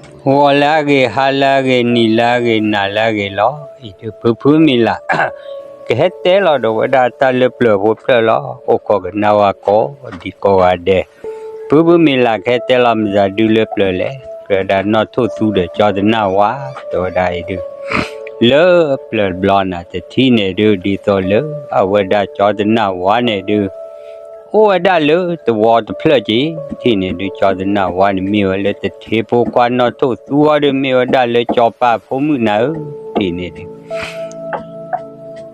ဂီၤလၢအဂ့ၤ, ဟါလၢအဂ့ၤ, နံၤလၢအဂ့ၤ, နၤလၢအဂ့ၤလီၤ. အံၤဒုး ဖုဖုမ့ၢ်လၢ် ကဟဲတဲလီၤဒီးဝဲဒၣ်တၢ်လၢပျၢၤဖိဖျၢၣ်လီၤ. အိၣ်ခိးကနၣ်ဝဲကိးဒံကိးဂၤဒဲး, ဖုဖုမ့ၢ်လၢ် ကဟဲတဲလီၤမတၤဒုလၢပျၢၤလဲၣ်. ကဲဝဲဒၣ်နီၢ်ထိၣ်သူဒီးကၠီတနၢ်ဝါ, တဲဝဲဒၣ်အံၤဒုး လၢပျၢၤတဘျီနၤ တထံၣ်န့ၣ်ဒုး ဒ်သိးလၢအဝဲဒၣ်ကၠီတနၢ်ဝါန့ၣ်ဒုး အိၣ်ဝဲဒၣ်လၢသဝီတဖျၢၣ်က့ၤ, တထံၣ်န့ၣ်ဒုး ကၠီတနၢ်ဝါန့ၣ် မ့ၢ်ဝဲလၢတထံဖိခွါ, နီၢ်ထိၣ်သူအီၤဒုး မ့ၢ်ဝဲဒၣ်လၢကၠီပၤဖိမုၣ်နၤဧၢ, တထံၣ်န့ၣ်ဒုး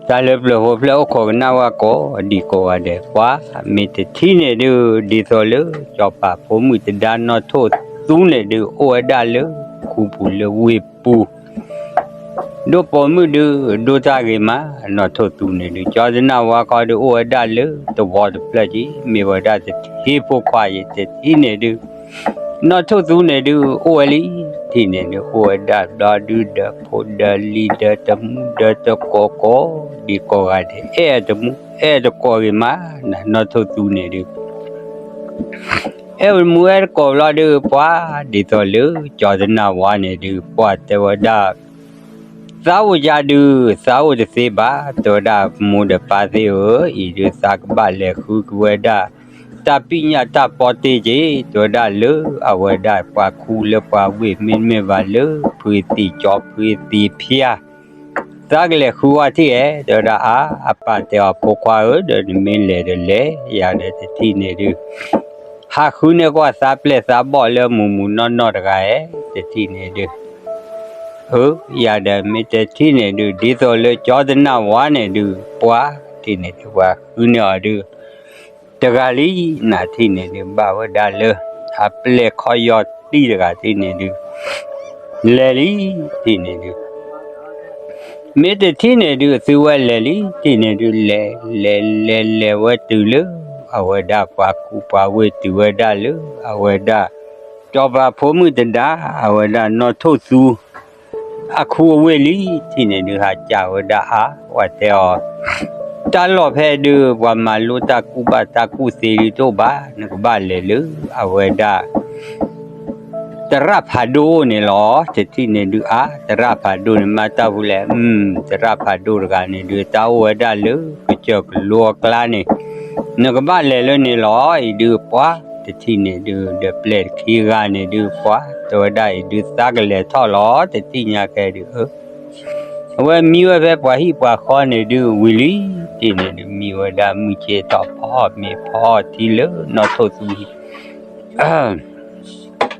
တၢ်လၢပျၢၤဖိဖျၢၣ် အိၣ်ခိးကနၣ်ဝဲကိးဒံကိးဂၤဒဲး, ပှၤမ့ၢ်တထံၣ်န့ၣ်ဒုး ဒ်သိးလၢကၠီပၤဖိမုၣ်တဒါ နီၢ်ထိၣ်သူန့ၣ်ဒုး အိၣ်ဝဲဒၣ်လၢခူပူၤလၢဝ့ၢ်ပူၤ ဒိၣ်ပိာ်မုၣ်ဒုး ဒိၣ်တၢ်ဂ့ၤမး, နီၢ်ထိၣ်သူန့ၣ်ဒုး ကၠီတနၢ်ဝါခီဒုး အိၣ်ဝဲဒၣ်လၢသဝီတဖျၢၣ်က့ၤ, မ့ၢ်ဝဲဒၣ်တထံဖိခွါအံၤ, တထံၣ်န့ၣ်ဒုး နီၢ်ထိၣ်သူန့ၣ်ဒုး အိၣ်ဝဲလံ, တထံၣ်န့ၣ်ဒုး အိၣ်ဝဲဒၣ်ဘျီဒုး ဒီးဖိဒီးလံၤဒီးတမူဒီးတကိးကိးဒံကိးဂၤဒဲး, အဲၣ်တမူအဲၣ်တကိးဂ့ၤမး, နီၢ်ထိၣ်သူန့ၣ်ဒုး အဲၣ်တမူအဲၣ်တကိးဘျီဒုး ပှၤဒ်သိးလၢကၠီတနၢ်ဝါန့ၣ်ဒုး ပှၤတဲဝဲဒၣ် သးအိၣ်ယၤဒုး သးအိၣ်တသ့ဘၣ်, တဲဝဲဒၣ်မိၢ်ဒီးပၢ်သ့ၣ်ဧၢ, အံၤဒုးသးကဘၣ်လဲၤဃုက့ၤဝဲဒၣ် တၢ်ပညၣ်တၢ်ပီတ့ၢ်က့ၤ, တဲဝဲဒၣ်လၢအဝဲဒၣ်ပှၤခူလၢပှၤဝ့ၢ် မ့တမ့ၢ်ဘၣ်လၢဖုသံးကၠီ ဖုသံးဖၠၣ် သးကလဲၤဃုဝဲထံၣ်ဧဲ, တဲဝဲဒၣ်အါ, အပၢ်တဲအီၤ ဖိခွါဧၢ, ဒီးနမ့ၢ်လဲၤဒီးလဲၤ, ယၤဒီးတထံၣ်န့ၣ်ဒုး ဟးဃုန့ၢ်ကွၢ်သးပျဲၢ်သးဘီၣ်လၢမုၢ်မုၢ်နီၢ်နီၢ်တဂၤဧဲ, တထံၣ်န့ၣ်ဒုး အၢ ယၤဒီးမ့ၢ်တထံၣ်န့ၣ်ဒုး ဒ်သိးလၢကၠီတနၢ်ဝါန့ၣ်ဒုး ပှၤထံၣ်န့ၣ်ဒုး ပှၤဃုန့ၢ်အီၤဒုး တဂၤလံ, နထံၣ်န့ၣ်ဒုး ဘၣ်ဝဲဒၣ်လၢ အပျဲၢ်ခီၣ်ယီၢ်တံၢ်တဂၤထံၣ်န့ၣ်ဒုး လဲၤလံ, ထံၣ်န့ၣ်ဒုး မ့ၢ်တထံၣ်န့ၣ်ဒုး သုဝဲလဲၤလံ, ထံၣ်န့ၣ်ဒုး လဲၤလဲၤလဲၤလဲၤဝဲတုၤလၢ အဝဲဒၣ်ပှၤခူပှၤဝ့ၢ်တုၤဝဲဒၣ်လၢ အဝဲဒၣ် ကၠီပၤဖိမုၣ်တဒါ အဝဲဒၣ်နီၢ်ထိၣ်သူ အခူအဝ့ၢ်လံ, ထံၣ်န့ၣ်ဒုး ဟးစံးဝဲဒၣ်အါ, ပှၤတဲအီၤ တၢ်လီၢ်ဖဲဒုး ပှၤမၤလိတၢ်ကူၣ်ဘၣ်တၢ်ကူၣ်သ့ဒုးတအိၣ်ဘၣ်, နကဘၣ်လဲၤလၢ အဝဲဒၣ် သရၣ်ဖးဒိၣ်အိၣ်န့ၣ်လီၤ. တထံၣ်န့ၣ်ဒုးအါ, သရၣ်ဖးဒိၣ်န့ၣ် မၤတၢ်ဖဲလဲၣ်, သရၣ်ဖးဒိၣ်တဂၤန့ၣ်ဒုး တၢ်အိၣ်ဝဲဒၣ်လၢကစၢၢ်ကလိအကျါန့ၣ်, နကဘၣ်လဲၤလၢန့ၣ်လီၤ. အံၤဒုးပှၤ တထံၣ်န့ၣ်ဒုး ဒီးပျဲၢ်တခံဂၤန့ၣ်ဒုး ပှၤတဲဝဲဒၣ်အံၤဒုး သးကလဲၤထီၣ်လီၤ. တထံၣ်ညါခဲဒုး အဝဲမံဝဲဖဲပှၤဟံၣ်ပှၤဃီန့ၣ်ဒုးဝံၤလံ, တထံၣ်န့ၣ်ဒုး မံဝဲဒၣ်မုၢ်ဆ့ၣ်ထီၣ် ဖီအီၣ်မ့ၤဖီအီၣ်ထံလၢနီၢ်ထိၣ်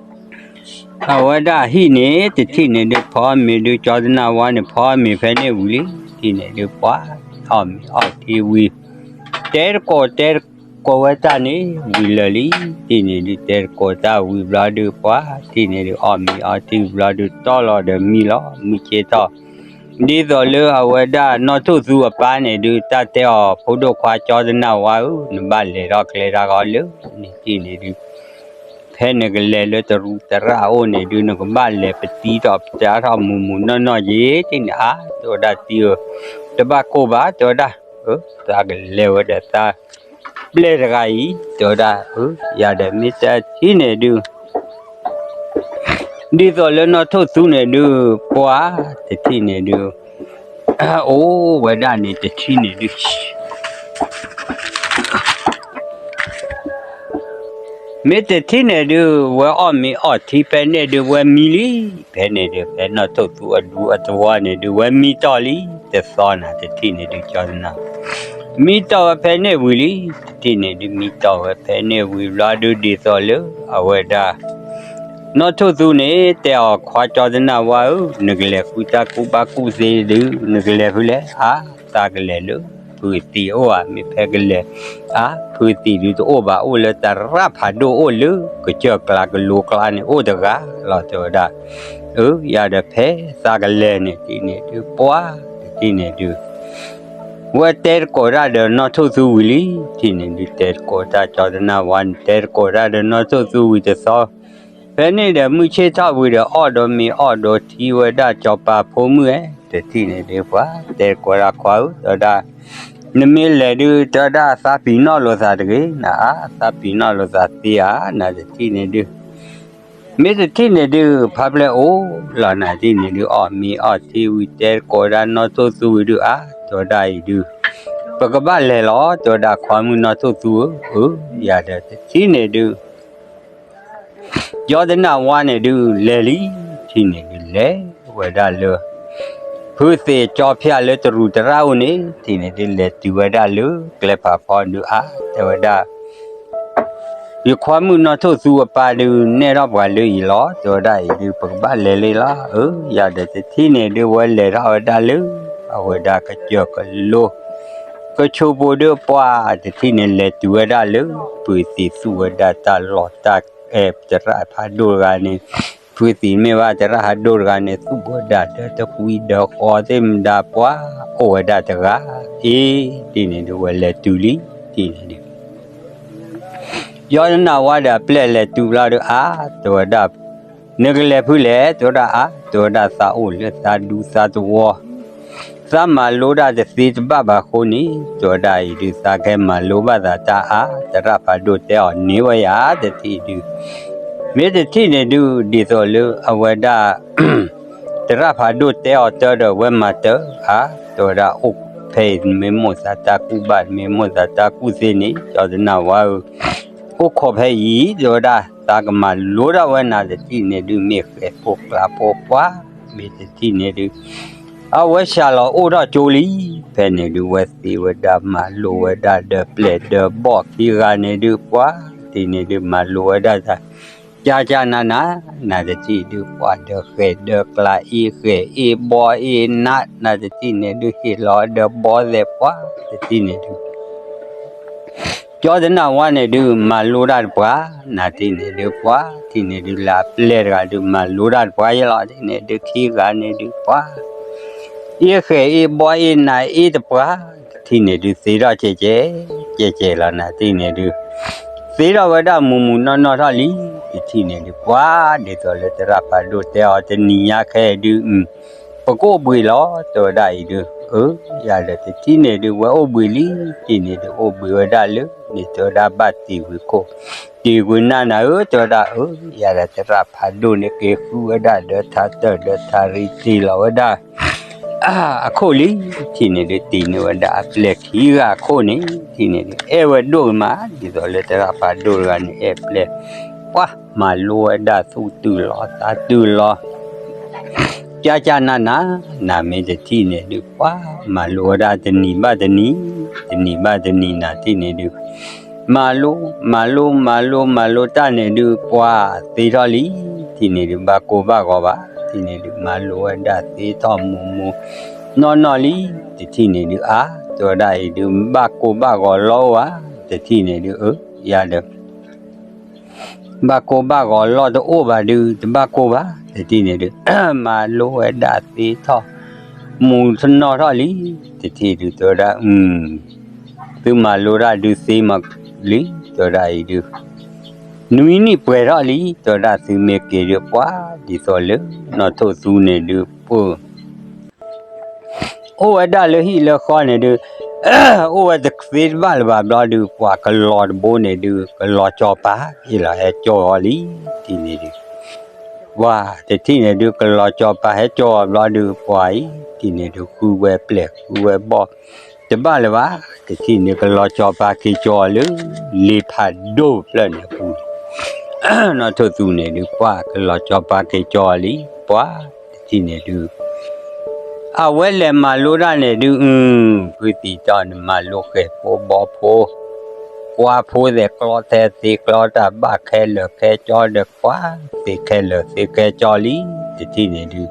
သူ အဝဲဒၣ်ဟံၣ်န့ၣ် တထံၣ်န့ၣ်ဒုး ဖီအီၣ်မ့ၤဒုး ကၠီတနၢ်ဝါန့ၣ် ဖီအီၣ်မ့ၤဖဲန့ၣ်ဝံၤလံ, တထံၣ်န့ၣ်ဒုး ပှၤအီၣ်မ့ၤအီၣ်ထံဝံၤ တဲတကိးတဲတကိးဝဲတၢ်န့ၣ်ဝံၤလၢာ်လံ, တထံၣ်န့ၣ်ဒုး တဲတကိးတၢ်ဝံၤဘျီဒုး ပှၤတထံၣ်န့ၣ်ဒုး အီၣ်မ့ၤအီၣ်ထံဘျီဒုး တီၢ်လီၤဒီးမံလီၤ မုၢ်ဆ့ၣ်ထီၣ် ဒ်သိးလၢအဝဲဒၣ်နီၢ်ထိၣ်သူအပၢ်န့ၣ်ဒုး တၢ်တဲအီၤ ဖိဒိၣ်ခွါကၠီတနၢ်ဝါဧၢ, နဘၣ်လဲၤထီၣ်ကျဲတၢ်ဃီလၢ နထံၣ်န့ၣ်ဒုး ဖဲနကလဲၤလၢတရူးတရၣ်အအိၣ်န့ၣ်ဒုး နကဘၣ်လဲၤပတံထီၣ်ပတၢ်ထီၣ်မုၢ်မုၢ်နီၢ်နီၢ်ယ့ၣ်, တထံၣ်န့ၣ်အါ, တဲဝဲဒၣ်တံဧၢ, တဘၣ်ကိၢ်ဘၣ်, တဲဝဲဒၣ်, သးကလဲၤဝဲဒီးသး ပျဲၢ်တဂၤအံၤ, တဲဝဲဒၣ်, ယၤဒီးမ့ၢ်တထံၣ်န့ၣ်ဒုး ဒ်သိးလၢနီၢ်ထိၣ်သူန့ၣ်ဒုး ပှၤတထံၣ်န့ၣ်ဒုး အိၣ်ဝဲဒၣ်န့ၣ် တထံၣ်န့ၣ်ဒုး မ့ၢ်တထံၣ်န့ၣ်ဒုး ဝဲအီၣ်မ့ၤအီၣ်ထံဖဲန့ၣ်ဒုး ဝဲမံလံ, ဖဲန့ၣ်ဒုး ဖဲနီၢ်ထိၣ်သူအဒူအသဝီန့ၣ်ဒုး ဝဲမံတီၢ်လံ, တသီနၤ တထံၣ်န့ၣ်ဒုး ကၠီတနၢ် မံတီၢ်ဝဲဖဲန့ၣ်ဝံၤလံ, တထံၣ်န့ၣ်ဒုး မံတီၢ်ဝဲဖဲန့ၣ်ဝံၤဘျီဒုး ဒ်သိးလၢအဝဲဒၣ် နီၢ်ထိၣ်သူန့ၣ် တဲအီၤ ခွါကၠီတနၢ်ဝါဧၢ, နကလဲၤဃုတၢ်ကူၣ်ဘၣ်ကူၣ်သ့ဒုး နကလဲၤဖဲလဲၣ်, အါ, သးကလဲၤလၢ ဖုသံးအိၣ်ဧါ, မ့ၢ်ဖဲကလဲၤ, အါ, ဖုသံးဒုးတအိၣ်ဘၣ် အိၣ်လၢသရၣ်ဖးဒိၣ်အိၣ်လၢ ကစၢၢ်ကျါကလိကျါန့ၣ်အိၣ်တဂၤလီၤ တဲဝဲဒၣ်, အၢ ယၤဒီးဖဲသးကလဲၤန့ၣ် တထံၣ်န့ၣ်ဒုး ပှၤ တထံၣ်န့ၣ်ဒုး ဝဲတဲတကိးတၢ်ဒီးနီၢ်ထိၣ်သူဝံၤလံ, တထံၣ်န့ၣ်ဒုး တဲတကိးတၢ် ကၠီတနၢ်ဝါန့ၣ် တဲတကိးတၢ်ဒီးနီၢ်ထိၣ်သူဝံၤတသီ, ဖဲန့ၣ်ဒီးမုၢ်ဆ့ၣ်ထီၣ်ဝံၤဒီး အီၣ်ဒီးမ့ၤအီၣ်ဒီးထံဝဲဒၣ် ကၠီပၤဖိမုၣ်ဧၢ, တထံၣ်န့ၣ်ဒုး ပှၤ တဲတကိးတၢ် ခွါဧၢ, တဲဝဲဒၣ်, နမ့ၢ်လဲၤဒုး တဲဝဲဒၣ် သးပံၤနီၣ်လိာ်သးတဂ့ၤ, နအါ, သးပံၤနီၣ်လိာ်သးသ့ဧါ, နတထံၣ်န့ၣ်ဒုး မ့ၢ်တထံၣ်န့ၣ်ဒုး ဖါပျဲၢ်အိၣ်လီၤနၤတထံၣ်န့ၣ်ဒုး အီၣ်မ့ၤအီၣ်ထံဝံၤ တဲကိးဝဲဒၣ်နီၢ်ထိၣ်သူဝံၤဒုး အါ တဲဝဲဒၣ်အံၤဒုး ပကဘၣ်လဲၤလီၤ တဲဝဲဒၣ်ခွါမုၣ်နီၢ်ထိၣ်သူဧၢ, အၢ ယၤဒီးတထံၣ်န့ၣ်ဒုး ယီတနၢ်ဝါန့ၣ်ဒုး လဲၤလံ တထံၣ်န့ၣ်ဒုး လဲၤဝဲဒၣ်လၢ ဖုသ့ၣ်ကၠီဖၠၣ်လၢတရူးတရၣ်အိၣ်န့ၣ် တထံၣ်န့ၣ်ဒုး လဲၤတုၤဝဲဒၣ်လၢကျဲဖးဖီဒုး အါ တဲဝဲဒၣ် ယခွါမုၣ်နီၢ်ထိၣ်သူအပၢ်ဒုး နဲၣ်ထီၣ်ပှၤလၢအံၤလီၤ တဲဝဲဒၣ်အံၤဒုး ပကဘၣ်လဲၤလံလီၤ အၢ ယၤဒီးတထံၣ်န့ၣ်ဒုး ဝဲလဲၤထီၣ်ဝဲဒၣ်လၢ အဝဲဒၣ်ကစၢၢ်ကလိ ကဆိးပူၤဒုးပှၤ တထံၣ်န့ၣ်လဲၤတုၤဝဲဒၣ်လၢ ဖုသ့ၣ်သူဝဲဒၣ်တၢ်လီၢ်တၢ်အဲၣ် သရၣ်ဖးဒိၣ်တဂၤန့ၣ် ဖုသ့ၣ်မ့ၢ်ဘၣ်သရၣ်ဖးဒိၣ်တဂၤန့ၣ် သူၣ်ဘီဒၣ်ဒီးတကွံဒီးဃီသ့ၣ်မတၤပှၤ အိၣ်ဝဲဒၣ်တဂၤ အ့ တထံၣ်န့ၣ်ဒုး ဝဲလဲၤတုၤလံ တထံၣ်န့ၣ်ဒုး ယီတနၢ်ဝါဒီးအပျဲၢ်လဲၤတုၤဘျီဒုး အါ တဲဝဲဒၣ် နကလဲၤဖုလဲၣ် တဲဝဲဒၣ် အါ တဲဝဲဒၣ် သးအိၣ်လၢသးဒူသးသဝီ သးမၤလိတၢ်တသ့တဘၣ်ဘၣ်အဃိန့ၣ် တဲဝဲဒၣ်အံၤဒုး သးကဟဲမၤလိဘၣ်သးတၢ်အါ သရၣ်ဖးဒိၣ်တဲအီၤန့ၢ်ဝဲယၤ တထံၣ်ဒုး မ့ၢ်တထံၣ်န့ၣ်ဒုး ဒ်သိးလၢအဝဲဒၣ် သရၣ်ဖးဒိၣ်တဲအီၤတၢ်ဒီးဝဲမၤတၢ် အါ တဲဝဲဒၣ် အိၣ်ဖဲအံၤ နမ့ၢ်မိၣ်သးတၢ်ကူၣ်ဘၣ် နမ့ၢ်မိၣ်သးတၢ်ကူၣ်သ့န့ၣ် ယီတနၢ်ဝါဧၢ အိၣ်ခိးဖဲအံၤ တဲဝဲဒၣ် သးကမၤလိဒၣ်ဝဲနၤ တထံၣ်န့ၣ်ဒုး မ့ၢ်ဃဲၤဖိကျါဖိပှၤ မ့ၢ်တထံၣ်န့ၣ်ဒုး အဝဲစှၤလီၤအိၣ်ထီၣ်ကၠိလံ ဖဲန့ၣ်ဒုး ဝဲသ့ဝဲဒၣ်မၤလိဝဲဒၣ်ဒီးပျဲၢ်ဒီးဘီၣ်ခံဂၤန့ၣ်ဒုး ပှၤ တထံၣ်န့ၣ်ဒုး မၤလိဝဲဒၣ်တၢ် ကၠၢ်ကၠၢ်နးနး နၤတထံၣ်ဒုး ပှၤဒီးဃဲၤဒီးကျါအ့ ဃဲၤအ့ဘီအ့နး နၤတထံၣ်န့ၣ်ဒုး ဟ့ၣ်လီၤဒီးဘီသဲးပှၤ တထံၣ်န့ၣ်ဒုး ကၠီတနၢ်ဝါန့ၣ်ဒုး မၤလိတၢ်တပှၤ နၤတထံၣ်န့ၣ်ဒုး ပှၤတထံၣ်န့ၣ်ဒုး လၢအပျဲၢ်တဂၤဒုး မၤလိတၢ်တပှၤယဲလီၤ တထံၣ်န့ၣ်ဒုး ခံဂၤန့ၣ်ဒုး ပှၤ အ့ဃဲၤအ့ဘီအ့နးအ့တပှၤ တထံၣ်န့ၣ်ဒုး သ့ထီၣ်ကဲကဲ ကဲကဲလီၤ နၤတထံၣ်န့ၣ်ဒုး သ့ထီၣ်ဝဲဒၣ်မူးမူးနီၢ်နီၢ်ထီၣ်လံ တထံၣ်န့ၣ်ဒုး ပှၤ ဒ်သိးလၢသရၣ်ဖးဒိၣ်တဲအီၤ တနံၤညါခဲအံၤဒုး ပကအိၣ်ဘှံးလီၤ တဲဝဲဒၣ်အံၤဒုး အၢ ယၤဒီးတထံၣ်န့ၣ်ဒုး ဝဲအိၣ်ဘှံးလံ တထံၣ်န့ၣ်ဒုး အိၣ်ဘှံးဝဲဒၣ်လၢ န့ၣ်တဲဝဲဒၣ်ဘၣ်တ့ၢ်ဝံၤခိၣ် တ့ၢ်ကွံာ်နၢ်နၤဧၢ တဲဝဲဒၣ် အၢ ယၤဒီးသရၣ်ဖးဒိၣ်န့ၣ် က့ၤဃုဝဲဒၣ်ဒီးထါတၢၢ်ဒီးထါရံတ့ၢ်လီၤဝဲဒၣ် အခိၣ်လံ တထံၣ်န့ၣ်ဒုး တ့ၢ်န့ၢ်ဝဲဒၣ်အပျဲၢ်ခံဂၤအခိၣ်န့ၣ် တထံၣ်န့ၣ်ဒုး အဲၣ်ဝဲဒိၣ်ကမး ဒ်သိးလၢသရၣ်ဖးဒိၣ်တဂၤန့ၣ် အဲၣ်ပျဲၢ် ပှၤ မၤလိဝဲဒၣ်သူၣ်တုၤလီၤသးတုၤလီၤ ကၠၢ်ကၠၢ်နးနး နၤမ့ၢ်တထံၣ်န့ၣ်ဒုး ပှၤ မၤလိဝဲဒၣ်တနံၤဘၣ်တနံၤ တနံၤဘၣ်တနံၤ နၤတထံၣ်န့ၣ်ဒုး မၤလိ မၤလိ မၤလိ မၤလိတၢ်န့ၣ်ဒုး ပှၤသ့ထီၣ်လံ တထံၣ်န့ၣ်ဒုး ဘၣ်ကိၢ်ဘၣ်ဂီၤဘၣ် တထံၣ်န့ၣ်ဒုး မၤလိဝဲဒၣ်သ့ထီၣ်မူးမူးနီၢ်နီၢ်လံ တထံၣ်န့ၣ်ဒုး အါ တဲဝဲဒၣ်အံၤဒုး ဘၣ်ကိၢ်ဘၣ်ဂီၤလီၤအိၣ်ဧါ တထံၣ်န့ၣ်ဒုး အၢ ယၤဒီး ဘၣ်ကိၢ်ဘၣ်ဂီၤလီၢ်တအိၣ်ဘၣ်ဒုး တဘၣ်ကိၢ်ဘၣ် တထံၣ်န့ၣ်ဒုး မၤလိဝဲဒၣ်သ့ထီၣ် မူးထနီၢ်ထီၣ်လံ တထံၣ်ဒုး တဲဝဲဒၣ် အု သုမၤလိတၢ်ဒုးသ့မးလံ တဲဝဲဒၣ်အံၤဒုး နွံနံၣ်ပှဲၤထီၣ်လံ တဲဝဲဒၣ် သုမ့ၢ်က့ၤဒုး ပှၤ ဒ်သိးလၢ နီၢ်ထိၣ်သူန့ၣ်ဒုး ပှၤ အိၣ်ဝဲဒၣ်လၢဟံၣ်လၢဃီန့ၣ်ဒုး အိၣ်ဝဲတသ့တဘၣ်လၢၤဘၣ်ဘျီဒုး ပှၤကလီၤတဘိန့ၣ်ဒုး ကလီၤကၠီၤပၤ ဟ့ၣ်လီၤဟဲကၠီၤအီၤလံ တထံၣ်န့ၣ်ဒုး ပှၤတထံၣ်န့ၣ်ဒုး ကလီၤကၠီၤပၤဟဲကၠီၤအီၤဘျီဒုး ပှၤအံၤ တထံၣ်န့ၣ်ဒုး ဃုဝဲပျဲၢ်ဃုဝဲဘီၣ် တဘၣ်လၢၤဘၣ် တထံၣ်န့ၣ် ကလီၤကၠီၤပၤက့ၤကၠီၤအီၤလၢ လ့ဖးဒိၣ်ဖျၢၣ်န့ၣ်အပူၤ နီၢ်ထိၣ်သူန့ၣ်ဒုး ပှၤကလီၤကၠီၤပၤက့ၤကၠီၤအီၤလံ ပှၤ တထံၣ်န့ၣ်ဒုး အဝဲလဲၤမၤလိတၢ်န့ၣ်ဒုး အု ဖုသံတီၢ်န့ၣ် မၤလိဃဲၤဖိဘီဖိ ကွၢ်ဖိသဲးကျီသဲးသ့ကျီတၢ်ဘၣ်ခဲလၢာ်ခဲကၠီဒီးကွၢ် သ့ခဲလၢာ်သ့ခဲကၠီလံ တထံၣ်န့ၣ်ဒုး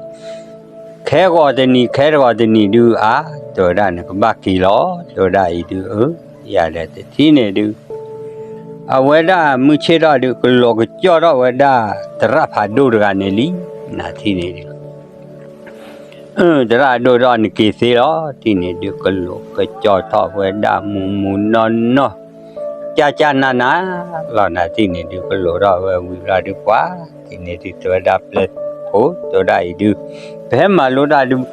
ခဲဂီၤတနံၤခဲတဂီၤတနံၤဒုး အါ တဲဝဲဒၣ်န့ၣ် ကဘၣ်က့ၤလီၤ တဲဝဲဒၣ်အံၤဒုး အၢ ယၤဒီးတထံၣ်န့ၣ်ဒုး အဝဲဒၣ်မုၢ်ဆ့ၣ်ထီၣ်ဒုး ကလီၤကကၠီၣ်ထီၣ်ဝဲဒၣ် သရၣ်ဖးဒိၣ်တဂၤန့ၣ်လံ နၤတထံၣ်န့ၣ်ဒုး သရၣ်ဒိၣ်ဒီးနက့ၤသ့လီၤ တထံၣ်န့ၣ်ဒုး ကလီၤကကၠီၣ်ထီၣ်ဝဲဒၣ်မူးမူးနီၢ်နီၢ် ကၠၢ်ကၠၢ်နးနးလီၤ နၤတထံၣ်န့ၣ်ဒုး ကလီၤထီၣ်ဝဲဝံၤဘျီဒုး ပှၤ တထံၣ်န့ၣ်ဒုး တဲဝဲဒၣ်ပျဲၢ်ဖိ တဲဝဲဒၣ်အံၤဒုး ပဟဲမၤလိတၢ်ဒုး သ့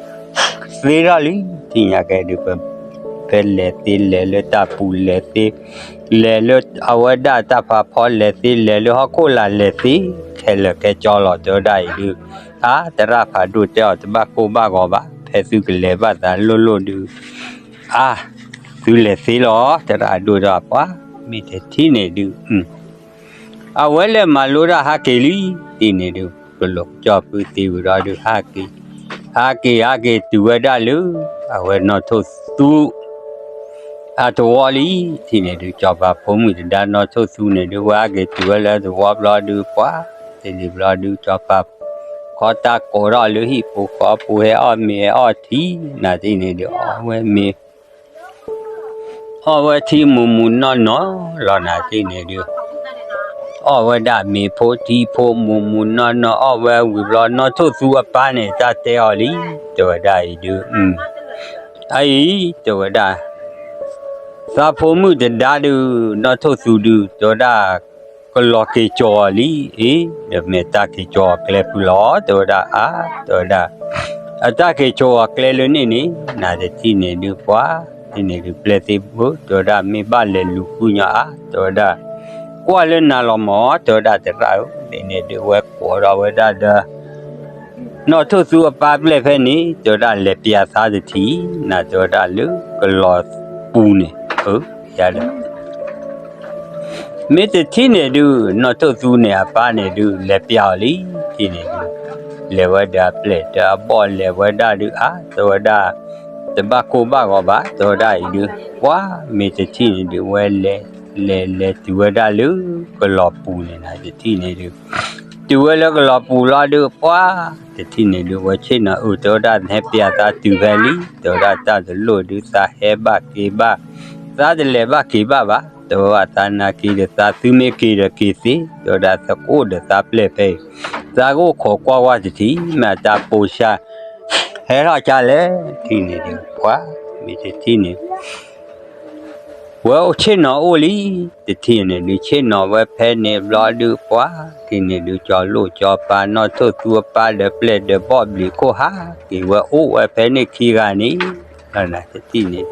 ထီၣ်လံ တထံၣ်ညါကဲဒုး ပ ဖဲလဲၤသ့လဲၤလၢတၢ်ပူၤလဲၤသ့ လဲၤလၢအဝဲဒၣ်တၢ်ဖးဖီလဲၤသ့ လဲၤလၢဟီၣ်ခိၣ်လာ်လဲၤသ့ ဟဲလၢာ်ကဲကၠီလီၤ တဲဝဲဒၣ်အံၤဒုး, အါ သရၣ်ဖးဒိၣ်တဲအီၤ တဘၣ်ကိၢ်ဘၣ်ဂီၤဘၣ်, ဖဲသုကလဲၤဘၣ်သးလိၣ်လိၣ်ဒုး, အါ သုလဲၤသ့လီၤ သရၣ်ဒိၣ်ဒီးပှၤ, မ့ၢ်တထံၣ်န့ၣ်ဒုး အဝဲလဲၤမၤလိတၢ်ဟးက့ၤလံ, တထံၣ်န့ၣ်ဒုး ကလိာ်ကစၢ်ဖုသံဝံၤဒီးဒုး ဟးက့ၤ, ဟးက့ၤဟးက့ၤတုၤဝဲဒၣ်လၢ အဝဲနီၢ်ထိၣ်သူ အသဝီလံ, တထံၣ်န့ၣ်ဒုး စီၤပၤဖိမုၣ်တဒါနီၢ်ထိၣ်သူန့ၣ်ဒုး ဝဲဟးက့ၤတုၤဝဲလၢအသဝီဘျီဒုး ပှၤ, တလံၤဘျီဒုး စီၤပၤ ခီတၢ်ကိးထီၣ်လၢဟံၣ်ပူၤဃီပူၤ ဟဲအီၣ်မ့ၤဟဲအီၣ်ထံ, နတထံၣ်န့ၣ်ဒုး အီၣ်ဝဲမ့ၤ အီၣ်ဝဲထံမူးမူးနီၢ်နီၢ်လီၤ နတထံၣ်န့ၣ်ဒုး အီၣ်ဝဲဒၣ်မ့ၤဖိထံဖိမူးမူးနီၢ်နီၢ် အီၣ်ဝဲဝံၤဘျီ နီၢ်ထိၣ်သူအပၢ်န့ၣ် တၢ်တဲအီၤလံ, တဲဝဲဒၣ်အံၤဒုး, အအံၤ တဲဝဲဒၣ် သးဖိမုၣ်တဒါဒုး နီၢ်ထိၣ်သူဒုး တဲဝဲဒၣ် ကလီၤက့ၤစိာ်အီၤလံ, အ့ ဒီးမ့ၢ်တၢ်က့ၤစိာ်အီၤကျဲဖုလီၤ တဲဝဲဒၣ် အါ တဲဝဲဒၣ် အတၢ်က့ၤစိာ်အီၤကျဲလၢန့ၣ်န့ၣ် နတထံၣ်န့ၣ်ဒုး ပှၤ တထံၣ်န့ၣ်ဒုး ပျဲသ့ၣ်ဘၣ် တဲဝဲဒၣ် မ့ၢ်ဘၣ်လဲၤလူၤဃုညီအါ တဲဝဲဒၣ် ကွၢ်လၢနၤလီၤမၢ် တဲဝဲဒၣ် သရၣ်ဧၢ, တထံၣ်န့ၣ်ဒုး ဝဲကိးထီၣ်ဝဲဒၣ်ဒီး နီၢ်ထိၣ်သူအပၢ်ပျဲၢ်ဖဲန့ၣ် တဲဝဲဒၣ် လဲၤပျးသးတထံၣ် နတဲဝဲဒၣ်လၢကလီၤပူၤန့ၣ် အၢ ယၤဒီး မ့ၢ်တထံၣ်န့ၣ်ဒုး နီၢ်ထိၣ်သူန့ၣ် အပၢ်န့ၣ်ဒုး လဲၤပျးအီၤလံ, တထံၣ်န့ၣ်ဒုး လဲၤဝဲဒီးအပျဲၢ်ဒီးအဘီၣ် လဲၤဝဲဒၣ်ဒုး အါ တဲဝဲဒၣ် တဘၣ်ကိၢ်ဘၣ်ဂီၤဘၣ် တဲဝဲဒၣ်အံၤဒုး ပှၤ မ့ၢ်တထံၣ်န့ၣ်ဒုး ဝဲလဲၤ လဲၤလဲၤတုၤဝဲဒၣ်လၢကလီၤပူၤန့ၣ် နတထံၣ်န့ၣ်ဒုး တုၤဝဲလၢကလီၤပူၤလီၤဒုး ပှၤ တထံၣ်န့ၣ်ဒုး ဝဲဆ့ၣ်နီၤအုး တဲဝဲဒၣ် နဟဲပျးသးတုၤဖဲလံ, တဲဝဲဒၣ် တၢ်တလိၣ်ဒုး သးဟဲဘၣ်က့ၤဘၣ် သးတလဲၤဘၣ်က့ၤဘၣ်ဘၣ်, တဲဝဲဒၣ် သးနာ်က့ၤဒီးသး သုမ့ၢ်က့ၤဒီးက့ၤသ့, တဲဝဲဒၣ် သကိးဒီးသးပျဲၢ်ဖဲအံၤ သးကအိၣ်ခိးကွၢ်ဝဲတထံၣ် မ့ၢ်အတၢ်ပိာ်ဆှၢ ဟဲထီၣ်ကၢ်လဲၣ် တထံၣ်န့ၣ်ဒုး ပှၤ မ့ၢ်တထံၣ်န့ၣ် ဝဲအိၣ်ဆ့ၣ်နီၤအိၣ်လံ, တထံၣ်န့ၣ်ဒုး ဆ့ၣ်နီၤဝဲဖဲန့ၣ်ဘျီဒုး ပှၤ တထံၣ်န့ၣ်ဒုး ကၠီၤလိၣ်ကၠီၤပၤ နီၢ်ထိၣ်သူအပၢ်ဒီးပျဲၢ်ဒီးဘီၣ်ဘျံးခိၣ်ဟးက့ၤ ဝဲအိၣ်ဝဲဖဲန့ၣ်ခံဂၤန့ၣ် တထံၣ်န့ၣ်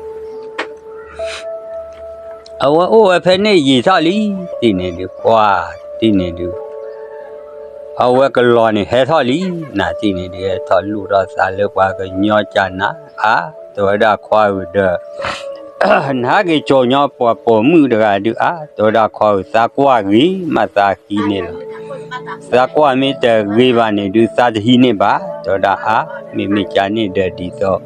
အဝဲအိၣ်ဝဲဖဲန့ၣ်ယံာ်ထီၣ်လံ, တထံၣ်န့ၣ်ဒုး ပှၤ တထံၣ်န့ၣ်ဒုး အဝဲကလီၤန့ၣ်ဟဲထီၣ်လံ, နတထံၣ်န့ၣ်ဒုး ဟဲထီၣ်လိၣ်ထီၣ်သးလၢပှၤကညီကနၤ အါ တဲဝဲဒၣ် ခွါဧၢဒီး နဟးက့ၤစိာ်ညီပှၤပိာ်မုၣ်တဂၤဒုး အါ တဲဝဲဒၣ် ခွါဧၢ သးကွၢ်ဂ့ၤမးသးဟံးန့ၢ်လီၤ, သးကွၢ်မ့ၢ်တဂ့ၤဘၣ်န့ၣ်ဒုး သးတဟံးန့ၢ်ဘၣ် တဲဝဲဒၣ် အါ မ့မ့ၢ်ကန့ၣ်ဒီးဒ်သိး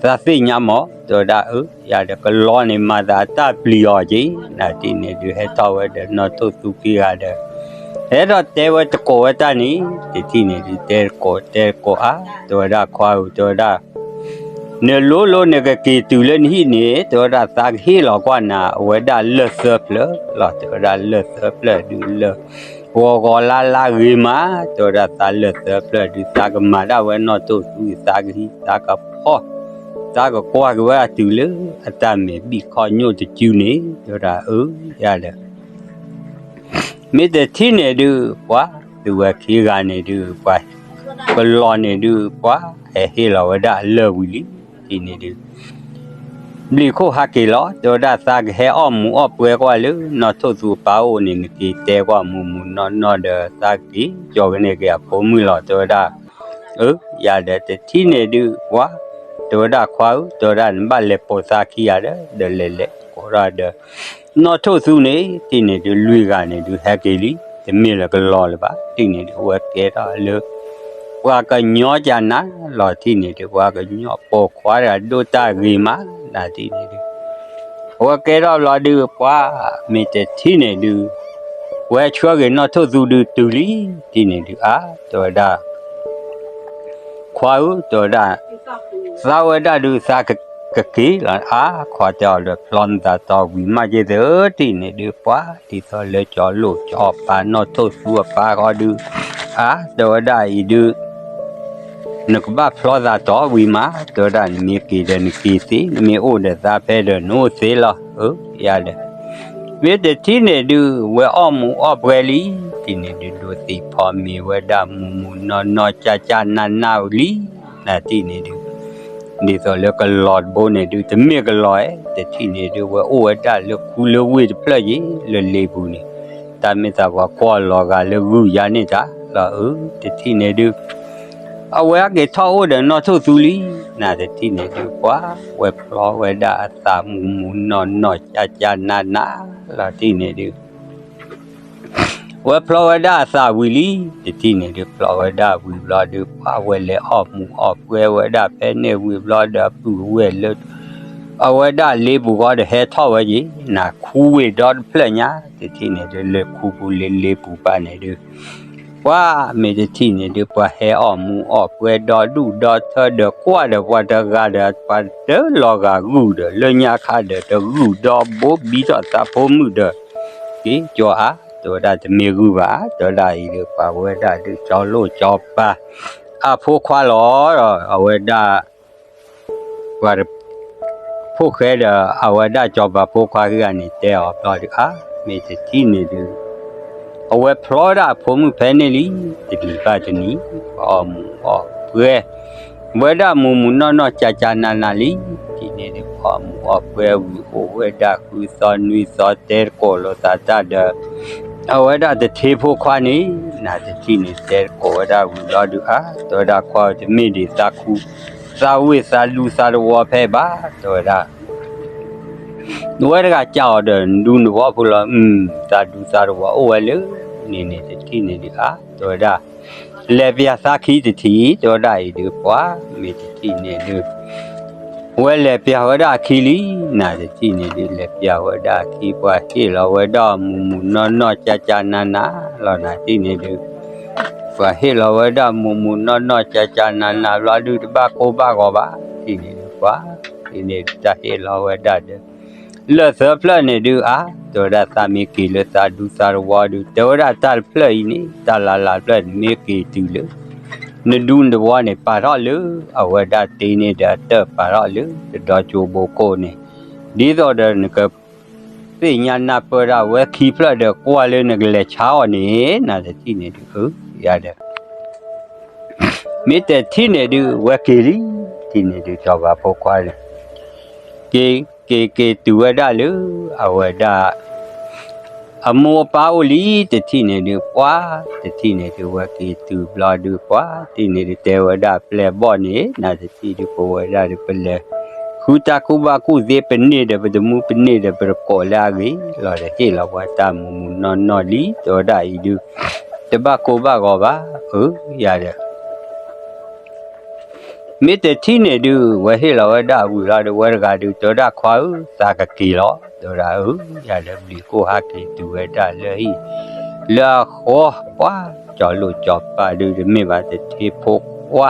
သးသ့ၣ်ညါမး တဲဝဲဒၣ် အၢ ယၤဒီး ကလီၤန့ၣ်မၤသးအတၢ်ပျံၤအီၤက့ၤ နတထံၣ်န့ၣ်ဒုး ဟဲထီၣ်ဝဲဒီးနီၢ်ထိၣ်သူခံဂၤဒီး ဟဲထီၣ်တဲဝဲတကိးဝဲတၢ်န့ၣ် တထံၣ်န့ၣ်ဒုး တဲတကိးတဲတကိး အါ တဲဝဲဒၣ် ခွါဧၢ တဲဝဲဒၣ် နလိၤလိၤနကက့ၤတုၤလၢနဟံၣ်န့ၣ် တဲဝဲဒၣ် သးကဟ့ၣ်လီၤကွၢ်နၤ အဝဲဒၣ်လၢၢ်သၢဖျၢၣ်လီၤ တဲဝဲဒၣ် လၢၢ်သၢဖျၢၣ်ဒုး လၢၢ်ဂီၤဂီၤလါလါဂ့ၤမး တဲဝဲဒၣ် သးလၢၢ်သၢဖျၢၣ်ဒုး သးကမၤဒၣ်ဝဲနီၢ်ထိၣ်သူ သးကဟံးသးကဖီ သးကကွၢ်က့ၤဝဲဒၣ်တုၤလၢအတၢ်မဲာ်ဘံၣ်ခီၣ်ညိၣ်တစုန့ၣ် တဲဝဲဒၣ် အၢ ယၤဒီး မ့ၢ်တထံၣ်န့ၣ်ဒုး ပှၤ သုဝဲခံဂၤန့ၣ်ဒုး ပှၤ ကလီၤန့ၣ်ဒုး ပှၤ ဟဲဟ့ၣ်လီၤဝဲဒၣ်အလၢၢ်ဝံၤလံ တထံၣ်န့ၣ်ဒုး ဘျံးခိၣ်ဟးက့ၤလီၤ တဲဝဲဒၣ် သးကဟဲအီၣ်မူးအီၣ်ပွဲကွၢ်လၢနီၢ်ထိၣ်သူအပၢ်အိၣ်န့ၣ် နက့ၤတဲကွၢ်မူးမူးနီၢ်နီၢ်ဒီး သးက့ၤကၠီၤကန့ၢ်က့ၤအဖိမုၣ်လီၤ တဲဝဲဒၣ် အၢ ယၤဒီး တထံၣ်န့ၣ်ဒုး ပှၤ တဲဝဲဒၣ် ခွါဧၢ တဲဝဲဒၣ် နဘၣ်လဲၤပိာ်သးခံဂၤဒီး ဒီးလဲၤလဲၤကိးထီၣ်ဒီး နီၢ်ထိၣ်သူန့ၣ် တထံၣ်န့ၣ်ဒုး လွံၢ်ဂၤန့ၣ်ဒုး ဟဲက့ၤလံ တမ့ၢ်လၢကလီၤလၢၤဘၣ် တထံၣ်န့ၣ်ဒုး အဝဲကဲထီၣ်လၢ ပှၤကညီကနၤလီၤ တထံၣ်န့ၣ်ဒုး ပှၤကညီပိာ်ခွါတဂၤဒိၣ်တၢ်ဂ့ၤမး နတထံၣ်န့ၣ်ဒုး အဝဲကဲထီၣ်ဘျီဒုး ပှၤ မ့ၢ်တထံၣ်န့ၣ်ဒုး ဝဲဆှၢက့ၤနီၢ်ထိၣ်သူဒုးတုၤလံ တထံၣ်န့ၣ်ဒုး အါ တဲဝဲဒၣ် ခွါဧၢ တဲဝဲဒၣ် သးဝဲဒၣ်ဒုး သးကက့ၤလီၤ အါ ခွါတဲအီၤဒီး ဖျီနသးတီဝံၤမးက့ၤသၢ တထံၣ်န့ၣ်ဒုး ပှၤ ဒ်သိးလၢကၠီၤလိၣ်ကၠီၤပၤနီၢ်ထိၣ်သူအပၢ်ဃီဒုး အါ တဲဝဲဒၣ်အံၤဒုး နကဘၣ်ဖျီသးတီဝံၤမး တဲဝဲဒၣ် နမ့ၢ်က့ၤဒီးနက့ၤသ့ နမ့ၢ်အိၣ်ဒီးသးဖဲဒီးနအိၣ်သ့လီၤ အၢ ယၤဒီး မ့ၢ်တထံၣ်န့ၣ်ဒုး ဝဲအီၣ်မူးအီၣ်ပွဲလံ တထံၣ်န့ၣ်ဒုး ဒိးသံၣ်ဖီမ့ၤဝဲဒၣ်မူးမူးနီၢ်နီၢ် ကၢ်ကၢ်နးနးလံ နတထံၣ်န့ၣ်ဒုး ဒ်သိးလၢကလီၤတဘိန့ၣ်ဒုး တမ့ၢ်ကလီၤဧဲ တထံၣ်န့ၣ်ဒုး ဝဲအိၣ်ဝဲဒၣ်လၢခူလၢဝ့ၢ်တဖျၢၣ်ယံၤ လၢလ့ပူၤန့ၣ် တၢ်မ့ၢ်သးပှၤကွၢ်လီၤဂာ်လၢဂုၢ်ယါန့ၣ်တၢ်လီၤအု တထံၣ်န့ၣ်ဒုး အဝဲအက့ၤထီၣ်အိၣ်ဒီးနီၢ်ထိၣ်သူလံ, နတထံၣ်န့ၣ်ဒုး ပှၤဝဲဖျီဝဲဒၣ်အသးမူမူနီၢ်နီၢ်ကၠၢ်ကၠၢ်နးနးလီၤတထံၣ်န့ၣ်ဒုး ဝဲဖျီဝဲဒၣ်အသးဝံၤလံ, တထံၣ်န့ၣ်ဒုး ဖျီဝဲဒၣ်ဝံၤဘျီဒုး ပှၤဝဲလဲၤအီၣ်မူးအီၣ်ပွဲဝဲဒၣ်ဖဲန့ၣ်ဝံၤဘျီဒီး ပုၢ်ဝဲၢ်လၢ အဝဲဒၣ်လ့ပူၤဃီဒီးဟဲထီၣ်ဝဲက့ၤ နခူဝ့ၢ်ဒီတဖျၢၣ်ညါ, တထံၣ်န့ၣ်ဒုး လၢခူပူၤလၢလ့ပူၤပၢ်န့ၣ်ဒုး ပှၤမ့ၢ်တထံၣ်န့ၣ်ဒုး ပှၤဟဲအီၣ်မူးအီၣ်ပွဲဒီဒူၣ်ဒီထၢဒီးကွၢ်ဒီးပှၤတဂၤဒီး ပှၤတလီၤဂာ်ဂုၢ်ဒီး လၢညါခါဒီးတဂုၢ်ဒီဘိဘံထီၣ်သးဖိမုၣ်ဒီး က့ၤကၠီအါ တဲဝဲဒၣ်တမ့ၢ်ဂုၢ်ဘၣ် တဲဝဲဒၣ်အံၤဒုး ပှၤဝဲဒၣ်ဒုး ကၠီလိၣ်ကၠီပၤ အဖိခွါလီၤ, အဝဲဒၣ် ပှၤ ဖိၣ်ဃဲဒီး အဝဲဒၣ်ကၠီပၤဖိခွါခံဂၤန့ၣ် တဲအီၤဘျီဒုး အါ မ့ၢ်တထံၣ်န့ၣ်ဒုး အဝဲဖျီဒၣ်အဖိမုၣ်ဖဲန့ၣ်လံ, တနံၤဘၣ်တနံၤ ပှၤအီၣ်မူးအီၣ်ပွဲ ဝဲဒၣ်မူးမူးနီၢ်နီၢ်ကၠၢ်ကၠၢ်နးနးလံ, တထံၣ်န့ၣ်ဒုး ပှၤအီၣ်မူးအီၣ်ပွဲဝံၤအိၣ်ဝဲဒၣ်ဃုသီနွံသီတဲတကိးလိာ်သးတၢ်ဒီး အဝဲဒၣ်တထ့ဖိခွါန့ၣ် နတထံၣ်န့ၣ် တဲတကိးဝဲဒၣ်ဝံၤဘျီဒုး အါ တဲဝဲဒၣ်ခွါဧၢ တမ့ၢ်ဒံးသးခူ သးဝ့ၢ်သးဒူသးတဝီဖဲဘၣ် တဲဝဲဒၣ် ဝဲတဂၤကးအီၤဒီးနဒူနဝီဖိလီၤ, သးဒူသးတဝီအိၣ်ဝဲလၢန့ၣ်န့ၣ် တထံၣ်န့ၣ်ဒုး အါ တဲဝဲဒၣ် လဲၤပျးသးခံတထံၣ် တဲဝဲဒၣ်အံၤဒုး ပှၤမ့ၢ်တထံၣ်န့ၣ်ဒုး ဝဲလဲၤပျးဝဲဒၣ်အခံလံ, နတထံၣ်န့ၣ်ဒုး လဲၤပျးဝဲဒၣ်အခံ ပှၤဟ့ၣ်လီၤဝဲဒၣ်မူးမူးနီၢ်နီၢ်ကၠၢ်ကၠၢ်နးနးလီၤ နတထံၣ်န့ၣ်ဒုး ပှၤဟ့ၣ်လီၤဝဲဒၣ်မူးမူးနီၢ်နီၢ်ကၠၢ်ကၠၢ်နးနးဘျီဒုး တဘၣ်ကိၢ်ဘၣ်ဂီၤဘၣ် တထံၣ်န့ၣ်ဒုး ပှၤ တထံၣ်န့ၣ်ဒုး တၢ်ဟ့ၣ်လီၤဝဲဒၣ်ဒီး လၢာ်သၢဖျၢၣ်န့ၣ်ဒုး အါ တဲဝဲဒၣ်သးမ့ၢ်က့ၤလၢသးဒူသးတဝီဒုး တဲဝဲဒၣ်တၢ်တဖျၢၣ်အံၤန့ၣ် တၢ်လၢ်လၢ်တဖျၢၣ်န့ၣ် မ့ၢ်က့ၤတုၤလၢ နဒူနတဝီန့ၣ် ပာ်ထီၣ်လၢ အဝဲဒၣ်တ့န့ၣ်ဒီးအတၢၢ်ပာ်ထီၣ်လၢ တဒီကၠိဘိခိၣ်န့ၣ် ဒ်သိးဒီးနက သ့ၣ်ညါနၢ်ပၢၢ်ဒၣ်ဝဲခံဖျၢၣ်ဒီး ကွၢ်လၢနကလဲၤဆါအီၤန့ၣ် နတထံၣ်န့ၣ်ဒုး အၢ ယၤဒီး မ့ၢ်တထံၣ်န့ၣ်ဒုး ဝဲက့ၤလံ, တထံၣ်န့ၣ်ဒုး ကၠီၤပၤဖိခွါန့ၣ် က့ၤ က့ၤက့ၤတုၤဝဲဒၣ်လၢ အဝဲဒၣ် အမိၢ်အပၢ်အိၣ်လံ, တထံၣ်န့ၣ်ဒုး ပှၤ တထံၣ်န့ၣ်ဒုး ဝဲက့ၤတုၤဘျီဒုး ပှၤ တထံၣ်န့ၣ်ဒုး တဲဝဲဒၣ်ပျဲၢ်ဘီၣ်န့ၣ် နတထံၣ်ဒုး ပဝဲဒၣ်ဒုး ပလဲၤ ဃုတၢ်ကူၣ်ဘၣ်ကူၣ်သ့ ပန့ၢ်ဒီးပတမူ ပန့ၢ်ဒီးပတကိးလၢအဂ့ၤလီၤဒီး ဟ့ၣ်လီၤပှၤတၢ်မူးမူးနီၢ်နီၢ်လံ တဲဝဲဒၣ်အံၤဒုး တဘၣ်ကိၢ်ဘၣ်ဂီၤဘၣ် အၢ ယၤဒီး မ့ၢ်တထံၣ်န့ၣ်ဒုး ဝဲဟ့ၣ်လီၤဝဲဒၣ်ဝံၤလီၤဒီး ဝဲတဂၤဒုး တဲဝဲဒၣ်ခွါဧၢ သးကက့ၤလီၤ တဲဝဲဒၣ်အၢ ယၤဒီးဘျံးခိၣ်ဟးက့ၤတုၤဝဲဒၣ်လၢဟံၣ် လၢအဃီ ပှၤ ကၠီၤလိၣ်ကၠီၤပၤဒုး တမ့ၢ်ဘၣ်တထ့ဖိခွါ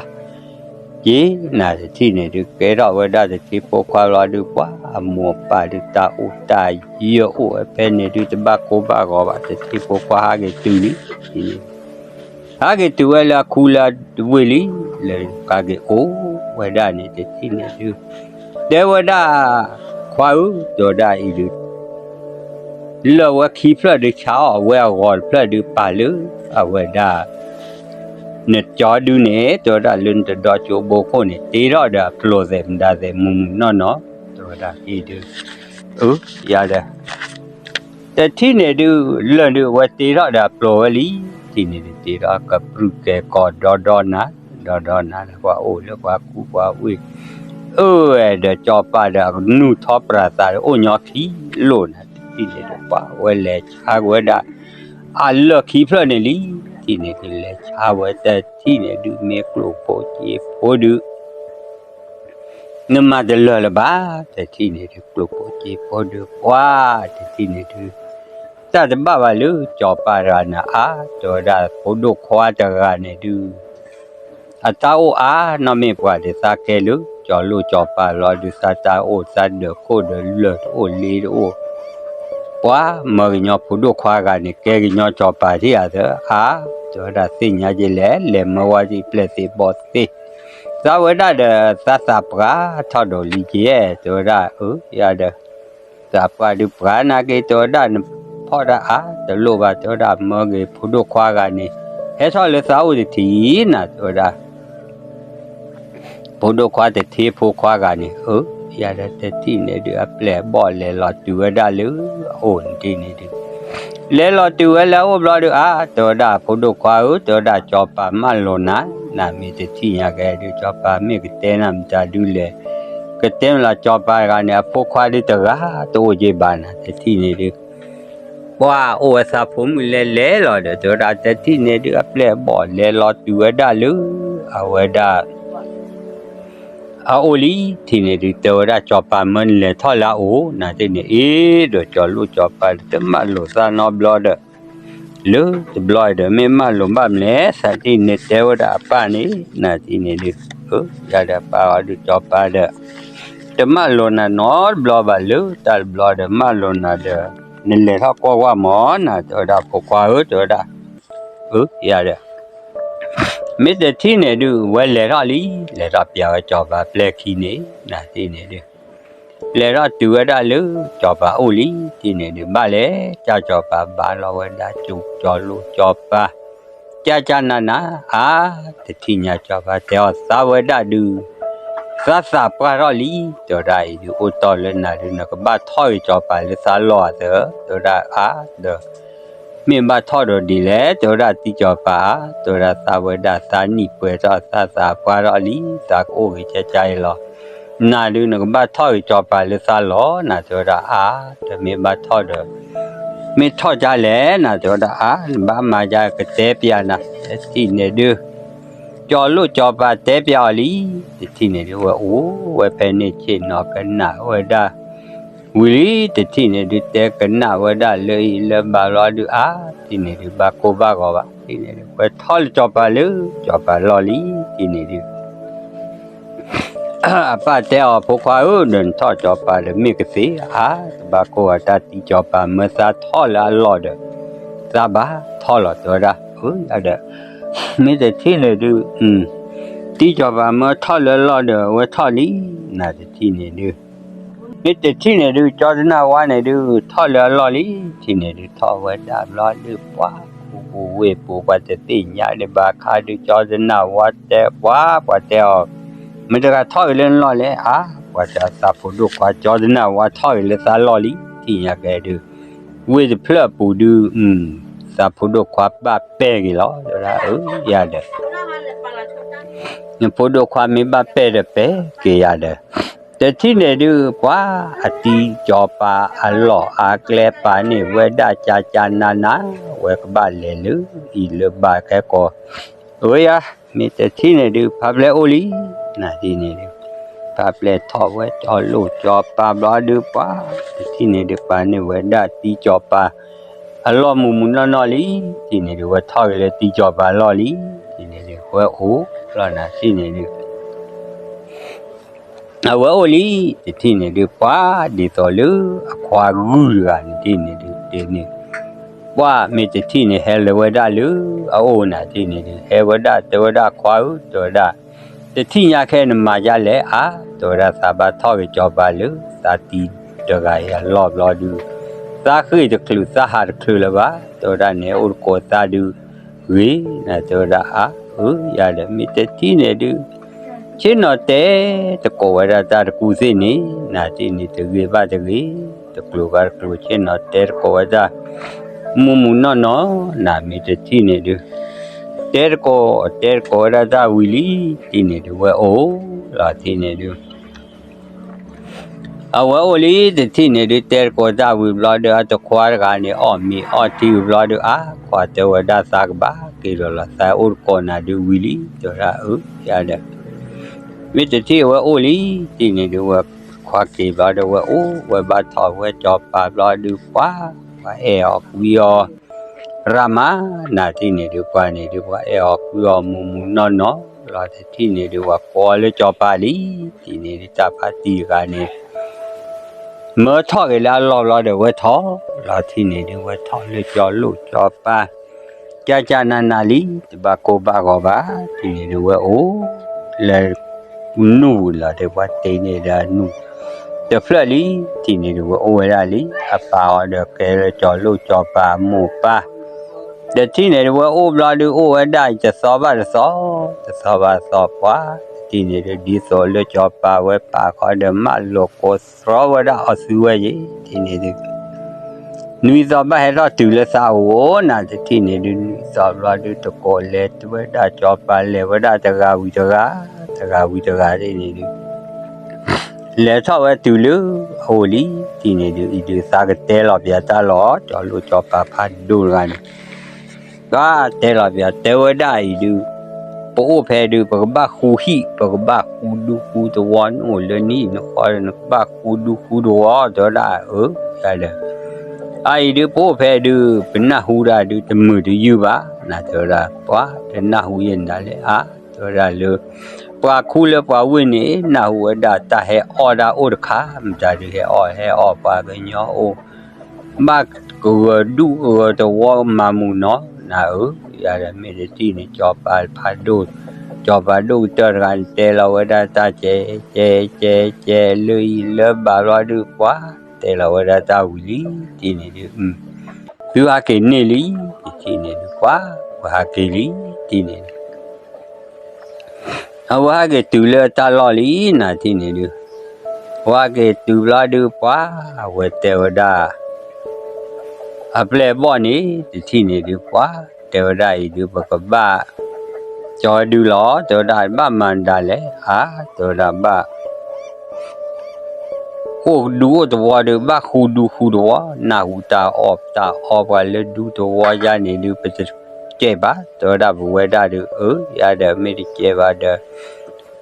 က့ၤ နတထံၣ်န့ၣ်ဒုး ကဲထီၣ်ဝဲဒၣ်တထ့ဖိခွါလီၤဒုး ပှၤအမိၢ်အပၢ်ဒုး တၢ်အိၣ်တၢ်ယၢၤအိၣ်ဝဲဖဲန့ၣ်ဒုး တဘၣ်ကိၢ်ဘၣ်ဂီၤဘၣ် တထ့ဖိခွါဟးက့ၤတုၤလံ ဟးက့ၤတုၤဝဲလၢအခူလၢဝ့ၢ်လံ လၢကးက့ၤအိၣ်ဝဲဒၣ်န့ၣ် တထံၣ်န့ၣ်ဒုး တဲဝဲဒၣ် ခွါဧၢ တဲဝဲဒၣ်အံၤဒုး လၢာ်ဝဲခံဖျၢၣ်ဒုး ဆါအီၣ်ဝဲအဂီၤတဖျၢၣ်ဒုး ပာ်လၢ အဝဲဒၣ် နကၠီဒုးန့ၣ် တဲဝဲဒၣ်လၢနတဒီကၠိဘိခိၣ်န့ၣ် တ့ထီၣ်ဒီးအပျိာ်သဲးမတၤသဲး မူးမူးနီၢ်နီၢ် တဲဝဲဒၣ်အံၤဒုး အၢ ယၤဒီး တထံၣ်န့ၣ်ဒုး လၢာ်ဒုး အဝဲတ့ထီၣ်ဒီးအပျိာ်ဝဲလံ တထံၣ်န့ၣ်ဒုး တ့ထီၣ်ကပြုၢ်ကဲၤကီၢ်ဒီဒီနၤ ဒီဒီနၤဒီး ပှၤအိၣ်လၢပှၤခူပှၤဝ့ၢ် အၢဝဲဒီးကၠီၤပၤဒီး အကနူၢ်ထီပြးသးဒီး အိၣ်ညီခံလိာ်နၤ တထံၣ်န့ၣ်ဒုး ပှၤဝဲလဲၤဆါဝဲဒၣ် အလၢာ်ခံဖျၢၣ်န့ၣ်လံ တထံၣ်န့ၣ်ဒုး လဲၤဆါဝဲ တထံၣ်န့ၣ်ဒုး မ့ၢ်ကျိၣ်ဖိစ့ဖိဒုး နမၤတလၢာ်လၢၤဘၣ် တထံၣ်န့ၣ်ဒုး ကျိၣ်ဖိစ့ဖိဒုး ပှၤ တထံၣ်န့ၣ်ဒုး တၢ်တဘၣ်ဘၣ်လၢကၠီၤပၤတဂၤန့ၣ် အါ တဲဝဲဒၣ် ဖိဒိၣ်ခွါတဂၤန့ၣ်ဒုး အတၢ်အိၣ်အါ နီၢ်မ့ၢ်ပှၤဒီးသးကဲလၢ ကၠီၤလိၣ်ကၠီၤပၤလီၤဒုး သးတၢ်အိၣ်သးဒၢးခိၣ်ဒီးလၢာ်တအိၣ်လ့တအိၣ် ပှၤမၢကညီဖိဒိၣ်ခွါဂၤန့ၣ် ကဲကညီကၠီၤပၤထံၣ်အသး အါ တဲဝဲဒၣ်သ့ၣ်ညါက့လဲၣ် လဲၤမၢဝဲဒ်ပျဲၢ်သ့ၣ်ဘီၣ်သ့ၣ် သးဝဲဒၣ်ဒီးသးသးပှၢ်ထီၣ်ဒိးလံက့ တဲဝဲဒၣ် အၢ ယၤဒီး သးပှၢ်ဒုးပှၢ်နာ်က့ တဲဝဲဒၣ်နဖီၣ်တၢ်အါတလိၣ်ဘၣ် တဲဝဲဒၣ်မၢက့ၤဖိဒိၣ်ခွါဂၤန့ၣ် ဟဲထီၣ်လၢသးအိၣ်တထံၣ်နၤ တဲဝဲဒၣ် ဖိဒိၣ်ခွါတထံဖိခွါဂၤန့ၣ် အၢ ယၤဒီးတထံၣ်န့ၣ်ဒုး အပျဲၢ်အဘီၣ်လဲၤလီၤတုၤဝဲဒၣ်လၢအအိၣ်န့ၣ်ဒ်န့ၣ်ဒုး လဲၤလီၤတုၤဝဲလၢအအိၣ်ဘျီဒုး အါ တဲဝဲဒၣ် ဖိဒိၣ်ခွါဧၢ တဲဝဲဒၣ် စီၤပၤမၢလိာ်နၤ, နမ့ၢ်တထံၣ်ညါကဲဒုး စီၤပၤမ့ၢ်ကတဲနၤမတၤဒုးလဲၣ်, ကတဲမ့ၢ်လၢစီၤပၤတဂၤန့ၣ် အဖိခွါဒုးတဂၤတအိၣ်က့ဘၣ်နၤ တထံၣ်န့ၣ်ဒုး ပှၤအိၣ်ဝဲသးဖိမုၣ်လဲၤလဲၤလီၤဒီး တဲဝဲဒၣ် တထံၣ်န့ၣ်ဒုး အပျဲၢ်အဘီၣ်လဲၤလီၤတုၤဝဲဒၣ်လၢ အဝဲဒၣ် အအိၣ်လံ တထံၣ်န့ၣ်ဒုး တဲဝဲဒၣ် စီၤပၤမၢနလဲၤထီၣ်လၢအအိၣ် နၤတထံၣ်န့ၣ် အ့ ဒီးစီၤလိၣ်စီၤပၤဒီး တမၢလိာ်သးနီတဘျီဒီး လၢတဘျီအံၤဒီး မ့ၢ်မၢလိာ်ဘၣ်မလဲၣ် သးတထံၣ်န့ၣ်တဲဝဲဒၣ်အပၢ်န့ၣ် နၤတထံၣ်န့ၣ်ဒုး အၢ ယၤဒီးပၢ်အီၤဒုး စီၤပၤဒီး တမၢလိာ်နၤနီတဘျီဘၣ် လၢတၢ်တဘျီဒီး မၢလိာ်နၤဒီး နလဲၤထီၣ်ကွၢ်ကွၢ်မၢ် နၤ တဲဝဲဒၣ် ဖိခွါဧၢ တဲဝဲဒၣ် အၢ ယၤဒီး မ့ၢ်တထံၣ်န့ၣ်ဒုး ဝဲလဲၤထီၣ်လံ လဲၤထီၣ်ပျးဝဲစီၤပၤပျဲၢ်ခံန့ၣ် နၤတထံၣ်န့ၣ်ဒုး လဲၤထီၣ်တုၤဝဲဒၣ်လၢ စီၤပၤအိၣ်လံ တထံၣ်န့ၣ်ဒုး ဘၣ်လဲၤ ကၢ်စီၤပၤဘါလီၤဝဲဒၣ် ကၠိစီၤလိၣ်စီၤပၤ ကၢ်ကၢ်နးနး အါ တထံၣ်ညါစီၤပၤတဲအီၤ သးဝဲဒၣ်ဒုး သးသးပှၢ်ထီၣ်လံ တဲဝဲဒၣ်အံၤဒုး အိၣ်တီၢ်လၢနၤဒုး နကဘၣ်ထီၣ်ဂ့ၤစီၤပၤလၢသးလီၢ်အသး တဲဝဲဒၣ်အါဒီး မ့ၢ်ဘၣ်ထီၣ်ဒီးဒ်လဲၣ် တဲဝဲဒၣ်တံၢ်စီၤပၤဧါ တဲဝဲဒၣ်သးဝဲဒၣ်သးနံၣ်ပှဲၤထီၣ် သးသးပှၢ်ထီၣ်လံ သးကအိၣ်ဂ့ၤကၢ်ကၢ်အံၤလီၤ နၤဒုးနကဘၣ်ထီၣ်ဂ့ၤစီၤပၤလၢသးလီၢ် နၤတဲဝဲဒၣ်အါ ဒီးမ့ၢ်ဘၣ်ထီၣ်ဒီး မ့ၢ်ထီၣ်ကၢ်လဲၣ် နၤတဲဝဲဒၣ်အါ နဘၣ်မၤကၢ်ကတဲပျးနၤ တထံၣ်န့ၣ်ဒုး စီၤလိၣ်စီၤပၤတဲပျးအီၤလံ တထံၣ်န့ၣ်ဒုး ဝဲအိၣ်ဝဲဖဲန့ၣ်ဆ့ၣ်နီၤကနၣ်ဝဲဒၣ် ဝံၤလံ တထံၣ်န့ၣ်ဒုး တဲကနၣ်ဝဲဒၣ်လၢအံၤလၢဘၣ်ဘျီဒုး အါ တထံၣ်န့ၣ်ဒုး ဘၣ်ကိၢ်ဘၣ်ဂီၤဘၣ် တထံၣ်န့ၣ်ဒုး ဝဲထီၣ်လၢစီၤပၤလၢ စီၤပၤလီၢ်လံ တထံၣ်န့ၣ်ဒုး အပၢ်တဲအီၤ ဖိခွါဧၢ ဒီးနထီၣ်စီၤပၤဒီးမ့ၢ်ကသ့ဧါ တဘၣ်ကိၢ်အတၢ်တံၢ်စီၤပၤမၢသးထီၣ်လၢအလီၢ်ဒီး သးဘၣ်ထီၣ်လီၤ တဲဝဲဒၣ် အၢ ယၤဒီး မ့ၢ်တထံၣ်န့ၣ်ဒုး တံၢ်စီၤပၤမၢထီၣ်လၢအလီၢ်ဒီး ဝဲထီၣ်လံ နၤတထံၣ်န့ၣ်ဒုး မ့ၢ်တထံၣ်န့ၣ်ဒုး ကၠီတနၢ်ဝါန့ၣ်ဒုး ထီၣ်လၢအလီၢ်လံ တထံၣ်န့ၣ်ဒုး ထီၣ်ဝဲဒၣ်ဘျီဒုး ပှၤ ကူပူၤဝ့ၢ်ပူၤ ပှၤတသ့ၣ်ညါဒံးဘၣ်ခါဒုး ကၠီတနၢ်ဝါတဲ ပှၤ ပှၤတဲအီၤ မတၤတဂၤထီၣ်ဂ့ၤလၢနလီၢ်လဲၣ် အါ ပှၤတဲအီၤ သးဖိဒိၣ်ခွါ ကၠီတနၢ်ဝါထီၣ်ဂ့ၤလၢသးလီၢ်လံ တထံၣ်ညါကဲဒုး ဝ့ၢ်တဖျၢၣ်အပူၤဒုး သးဖိဒိၣ်ခွါဘၣ်ပဲာ်က့ၤလီၤ တဲဝဲဒၣ် အၢ ယၤဒီး နဖိဒိၣ်ခွါမ့ၢ်ဘၣ်ပဲာ်ဒီးပဲာ်က့ၤယၤဒီး တထံၣ်န့ၣ်ဒုး ပှၤအတံၢ်စီၤပၤအလီၢ်အါကျဲပာ်န့ၢ်ဝဲဒၣ်ကၢ်ကၢ်နးနး ဝဲကဘၣ်လဲၤလၢအံၤလၢဘၣ်ခဲကိာ် အၢ ယၤ မ့ၢ်တထံၣ်န့ၣ်ဒုး ဖါပျဲၢ်အိၣ်လံ နၤတထံၣ်န့ၣ်ဒုး ဖါပျဲၢ်ထီၣ်ဝဲစီၤလိၣ်စီၤပၤဘျီဒုး ပှၤ တထံၣ်န့ၣ်ဒုး ပာ်န့ၢ်ဝဲဒၣ်တံၢ်စီၤပၤ အလီၢ်မုၢ်မုၢ်နီၢ်နီၢ်လံ တထံၣ်န့ၣ်ဒုး ဝဲထီၣ်ဂ့ၤလၢတံၢ်စီၤပၤအလီၢ်လံ တထံၣ်န့ၣ်ဒုး ဝဲအိၣ်လီၤ နၤတထံၣ်န့ၣ်ဒုး အဝဲအိၣ်လံ တထံၣ်န့ၣ်ဒုး ပှၤဒ်သိးလၢအခွါဂုၢ်တဂၤန့ၣ် တထံၣ်န့ၣ်ဒုး တဲန့ၣ် ပှၤမ့ၢ်တထံၣ်န့ၣ် ဟဲလၢဝဲဒၣ်လၢအအိၣ် နၤတထံၣ်န့ၣ်ဒုး ဟဲဝဲဒၣ်တဲဝဲဒၣ် ခွါဧၢ တဲဝဲဒၣ် တထံၣ်ညါခဲနမၤဒ်လဲၣ် အါ တဲဝဲဒၣ် သးဘၣ်ထီၣ်ဂ့ၤစီၤပၤလၢသးတံၢ်တဂၤအံၤအလီၢ်ဘျီဒုး သးဃ့ၢ်တချုး သးဟးတချုးလၢၤဘၣ် တဲဝဲဒၣ် နဲအိၣ်တကိးသးဒုး ဂ့ၤ နၤတဲဝဲဒၣ် အါ အၢ ယၤဒီး မ့ၢ်တထံၣ်န့ၣ်ဒုး ဆ့ၣ်နီၤတဲတကိးဝဲဒၣ်တၢ်တကူၣ်သ့ၣ်န့ၣ် နၤတထံၣ်န့ၣ် တဂ့ၤဘၣ်တဂ့ၤ တကျိၤဘၣ်တကျိၤ ဆ့ၣ်နီၤတဲတကိးဝဲဒၣ် မုၢ်မုၢ်နီၢ်နီၢ် နၤမ့ၢ်တထံၣ်န့ၣ်ဒုး တဲတကိး တဲတကိးဝဲဒၣ်တၢ်ဝံၤလံ တထံၣ်န့ၣ်ဒုး ဝဲအိၣ်လီၤ တထံၣ်န့ၣ်ဒုး အဝဲအိၣ်လံ တထံၣ်န့ၣ်ဒုး တဲတကိးတၢ်ဝံၤဘျီဒီး အတခွါတဂၤန့ၣ် အီၣ်မ့ၤအီထံဝံၤဘျီဒီး အါ ခွါတဲဝဲဒၣ် သးကဘၣ်က့ၤလီၤလီၤ သးအိၣ်တကိးနၤဒုးဝံၤလံ တဲဝဲဒၣ် အၢ ယၤဒီး မ့ၢ်တထံၣ်ဝဲအိၣ်လံ တထံၣ်န့ၣ်ဒုး ဝဲခွါက့ၤဘျီဒီး ဝဲအိၣ်ဝဲဘၣ်ထီၣ်ဝဲစီၤပၤဘျီဒုး ပှၤ ပှၤအဲၣ်အီၤကွံအီၤ ရၤမး နၤတထံၣ်န့ၣ်ဒုး ပှၤန့ၣ်ဒုး ပှၤအဲၣ်အီၤကွံအီၤမုၢ်မုၢ်နီၢ်နီၢ်လီၤ တထံၣ်န့ၣ်ဒုး ပှၤကိးလၢစီၤပၤလံ တထံၣ်န့ၣ်ဒုး တၢ်ဖါတံၢ်တဂၤန့ၣ် မၢထီၣ်က့ၤလၢအလီၢ်ဘျီဒီး ဝဲထီၣ်လီၤ တထံၣ်န့ၣ်ဒုး ဝဲထီၣ်လၢစီၤလိၣ်စီၤပၤ ကၢ်ကၢ်နးနးလံ တဘၣ်ကိၢ်ဘၣ်ဂီၤဘၣ် တထံၣ်န့ၣ်ဒုး ဝဲအိၣ်လၢ နူၢ်ဝံၤလီၤဒီး ပှၤတ့န့ၢ်ဒီးနူၢ် တဖျၢၣ်လံ တထံၣ်န့ၣ်ဒုး ဝဲအိၣ်ဝဲဒၣ်လံ အပၢ်အီၤဒီးကဲလၢစီၤလိၣ်စီၤပၤအမိၢ်ပၢ် တထံၣ်န့ၣ်ဒုး ဝဲအိၣ်ဘျီဒုး အိၣ်ဝဲဒၣ်တသီဘၣ်တသီ တသီဘၣ်တသီ ပှၤ တထံၣ်န့ၣ်ဒုး ဒ်သိးလၢစီၤပၤဝဲပာ်ဃီဒီး မၢလိာ်ကိးသြီဝဲဒၣ်အီၤသုဝဲယံၤ တထံၣ်န့ၣ်ဒုး နွံသီဘၣ်ဟဲထီၣ်တုၤလၢသးအိၣ် နတထံၣ်န့ၣ်ဒုး နွံသီဘျီဒုး တကိးလဲၤတဝဲဒၣ် စီၤပၤလဲၤဝဲဒၣ်တဂၤဝံၤတဂၤ, တဂၤဝံၤတဂၤဒ်န့ၣ်ဒုး လဲၤထီၣ်ဝဲတုၤလၢအအိၣ်လံ တထံၣ်န့ၣ်ဒုး အံၤဒုးသးကတဲလီၤပၠးတၢ်လီၤ စီၤလိၣ်စီၤပၤဖးဒိၣ်တဂၤန့ၣ် ဘၣ်တဲလီၤပၠးတဲဝဲဒၣ်အံၤဒုး ပအိၣ်ဖဲဒုး ပကဘၣ်ဃူဟံၣ် ပကဘၣ်ဃူဒူဃူသဝီ နအိၣ်လၢနဟံၣ်နဃီ နကဘၣ်ဃူဒူဃူသဝီ တဲဝဲဒၣ် အၢ ယၤဒီး အအံၤဒုး ပအိၣ်ဖဲဒုး ပနၢ်ဟူဒၣ်ဒုး တမုာ်တယုၢ်ဘၣ် နတဲဝဲဒၣ် ပှၤတနၢ်ဟူယဲၢ်နၤလဲၣ် အါ တဲဝဲဒၣ်လၢ ပှၤခူလၢပှၤဝ့ၢ်န့ၣ် နၢ်ဟူဝဲဒၣ်တၢ်ဟဲအီၣ်ဒၣ်အိၣ်တခါ မတၤဒုးဟဲအီၣ် ဟဲအီၣ်ပှၤကညီအိၣ် ဘၣ်ကဂၢၤဒူၣ်ကဂၢၤသဝီမၤမုာ်နီၤ နၤဧၢ ယၤဒီးမ့ၢ်တထံၣ်န့ၣ် စီၤပၤဖးဒိၣ် စီၤပၤဒိၣ်ကတၢၢ်တဂၤန့ၣ် တဲလီၤဝဲဒၣ်တၢ်ကဲ ကဲ ကဲ ကဲ လၢအံၤလၢဘၣ်ဘျီဒုး ပှၤတဲလီၤဝဲဒၣ်တၢ်ဝံၤလံ တထံၣ်န့ၣ်ဒုး သုဟးက့ၤန့ၢ်လံ တထံၣ်န့ၣ်ဒုး ပှၤ ဝဲဟးက့ၤလံ တထံၣ်န့ၣ်ဒုး အဝဲဟဲက့ၤတုၤလၢတၢ်လီၢ်လံ နတထံၣ်န့ၣ်ဒုး ဝဲဟဲက့ၤတုၤဘျီဒုး ပှၤ ဝဲတဲဝဲဒၣ် အပျဲၢ်အဘီၣ်န့ၣ် တထံၣ်န့ၣ်ဒုး ပှၤ တဲဝဲဒၣ်အံၤဒုး ပကဘၣ် ကၠီဒုးလီၤ တဲဝဲဒၣ် ဘၣ်မၤဒ်လဲၣ် အါ တဲဝဲဒၣ်ဘၣ် အိၣ်ဒူအိၣ်သဝီဒုး ဘၣ်ဃူဒူဃူသဝီ နၢ်ဟူတၢ်အီၣ်တၢ်အီပှၤလၢဒူသဝီယါန့ၣ်ဒုး ပတကဲဘၣ် တဲဝဲဒၣ်ပဝဲဒၣ်ဒုး အၢ ယၤဒီးမ့ၢ်တကဲဘၣ်ဒီး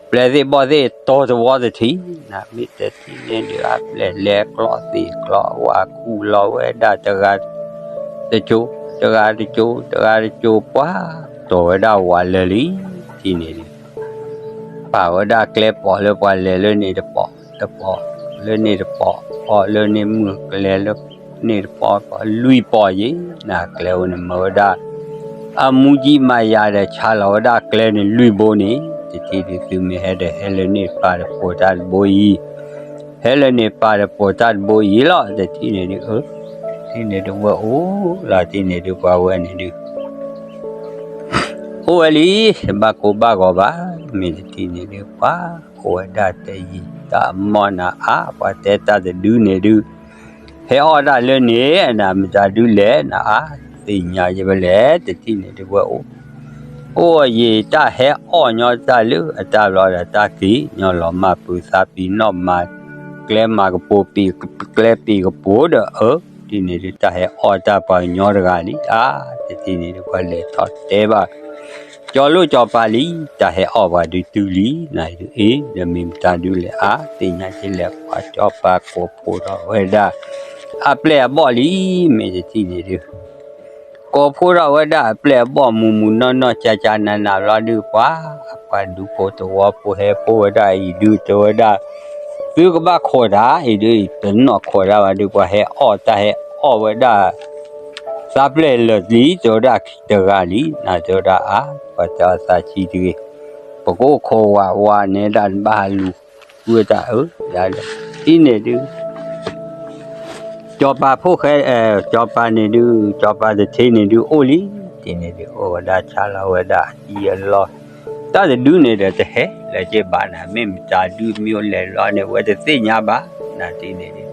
ပျဲၢ်သ့ၣ်ဘီၣ်သ့ၣ်တီသဝီတထံး နမ့ၢ်တထံၣ်န့ၣ်ဒုး အပျဲၢ်လဲၤကျီသ့ၣ်ကျီဝါခူၣ်လီၤဝဲဒၣ်တဂၤ တကၠိ တဂၤတကၠိ တဂၤတကၠိ ပှၤ တီၤဝဲဒၣ်ဝးလၢာ်လံ တထံၣ်န့ၣ်ဒုး ပာ်ဝဲဒၣ်ကျဲပိာ်လၢပှၤလဲၤလၢန့ၣ်တပိာ် တပိာ်လၢန့ၣ်တပိာ် ပိာ်လၢန့ၣ်မုၢ်ကျဲလၢန့ၣ်တပိာ် ပှၤလွံၢ်ပိာ်ယံၤ နကျဲအိၣ်န့ၣ်မၤဝဲဒၣ် အမူကံမၤယၤဒီးဆါလီၤဝဲဒၣ်ကျဲန့ၣ်လွံၢ်ဘိန့ၣ် တထံၣ်ဒုးသုမ့ၢ်ဟဲဒီးဟဲလၢန့ၣ်တပၤဒီး ပိာ်တၢ်တဘိအံၤ ဟဲလၢန့ၣ်တပၤဒီးပိာ်တၢ်တဘိအံၤလီၤ တထံၣ်န့ၣ်ဒုး အၢ တထံၣ်န့ၣ်ဒုးဝဲအိၣ်လီၤ တထံၣ်န့ၣ်ဒုးပှၤဝဲန့ၣ်ဒုး အိၣ်ဝဲလံ တဘၣ်ကိၢ်ဘၣ်ဂီၤဘၣ် မ့ၢ်တထံၣ်န့ၣ်ဒုး ပှၤအိၣ်ဝဲဒၣ်တယံာ်တၢ်မီၢ်နၤအါ ပှၤတဲတၢ်တဒုန့ၣ်ဒုး ဟဲအီၣ်တၢ်လၢန့ၣ် နမတၤဒုလဲၣ် နအါ သ့ၣ်ညါယဲၢ်ဝဲလဲၣ် တထံၣ်န့ၣ်ဒုးဝဲအိၣ် အိၣ်ယံာ်တၢ်ဟဲအီၣ်ညီတၢ်လၢအတၢ်ဘျီဒီးတၢ်က့ၤ ညီလီၤမၢ်ပၢၤသးပံၤနီၣ်မၤ ကျဲမၤကပိၤပံၤ ကျဲပံၤကပိၤဒီး အၢ တထံၣ်န့ၣ်ဒုး တၢ်ဟဲအီၣ်တၢ်ပှၤကညီတဂၤလံ အါ တထံၣ်န့ၣ်ဒုး ပှၤလဲၤထီၣ်တဲဘၣ် ကၠီၤလိၣ်ကၠီၤပၤလံ တၢ်ဟဲအီၣ်ပှၤဒုးတုၤလံ နဒုးအ့ၣ် ဒီးမ့ၢ်မတၤဒုလဲၣ် အါ သ့ၣ်ညါက့ၤလဲၣ် ပှၤကၠီၤပၤကိးဖှိၣ်ထီၣ်ဝဲဒၣ် အပျဲၢ်အဘီၣ်လံ မ့ၢ်တထံၣ်န့ၣ်ဒုး ကိးဖှိၣ်ထီၣ်ဝဲဒၣ်အပျဲၢ်အဘီၣ်မုၢ်မုၢ်နီၢ်နီၢ် ကၠါကၠါနးနးဘျီဒုး ပှၤ ပှၤဒူဖိသဝီဖိဟဲဖိဝဲဒၣ်အံၤဒုး တဲဝဲဒၣ် သုကဘၣ်ခိးတၢ်အံၤဒုး တနီၣ်ခိးတၢ်ဘၣ်ဒုး ပှၤဟဲအီၣ်တၢ်ဟဲအီၣ်ဝဲဒၣ် သးပျဲၢ်လၢာ်လံ တဲဝဲဒၣ်တဂၤလံ နတဲဝဲဒၣ်အါ ပှၤတဲအီၤသးဆံးတဂ့ၤ ပကအိၣ်ခိးဝးဝးန့ၣ်ဒၣ် ဘၣ်ဟးလူၤဃုတၢ်အၢ ယၤဒီး ထံၣ်န့ၣ်ဒုး စီၤပၤဖိၣ်ဃဲ စီၤပၤန့ၣ်ဒုး စီၤပၤတထံၣ်န့ၣ်ဒုးအိၣ်လံ ထံၣ်န့ၣ်ဒုး အိၣ်ဝဲဒၣ်ဆါလီၤဝဲဒၣ်အအံၤအလီၢ် တၢ်တဒုန့ၣ်ဒီးတဟဲလၢၤက့ၤဘၣ်နၤ မ့ၢ်မတၤဒုမ့ၢ်အိၣ်လဲၤလီၤန့ၣ် ဝဲတသ့ၣ်ညါဘၣ် နထံၣ်န့ၣ်ဒုး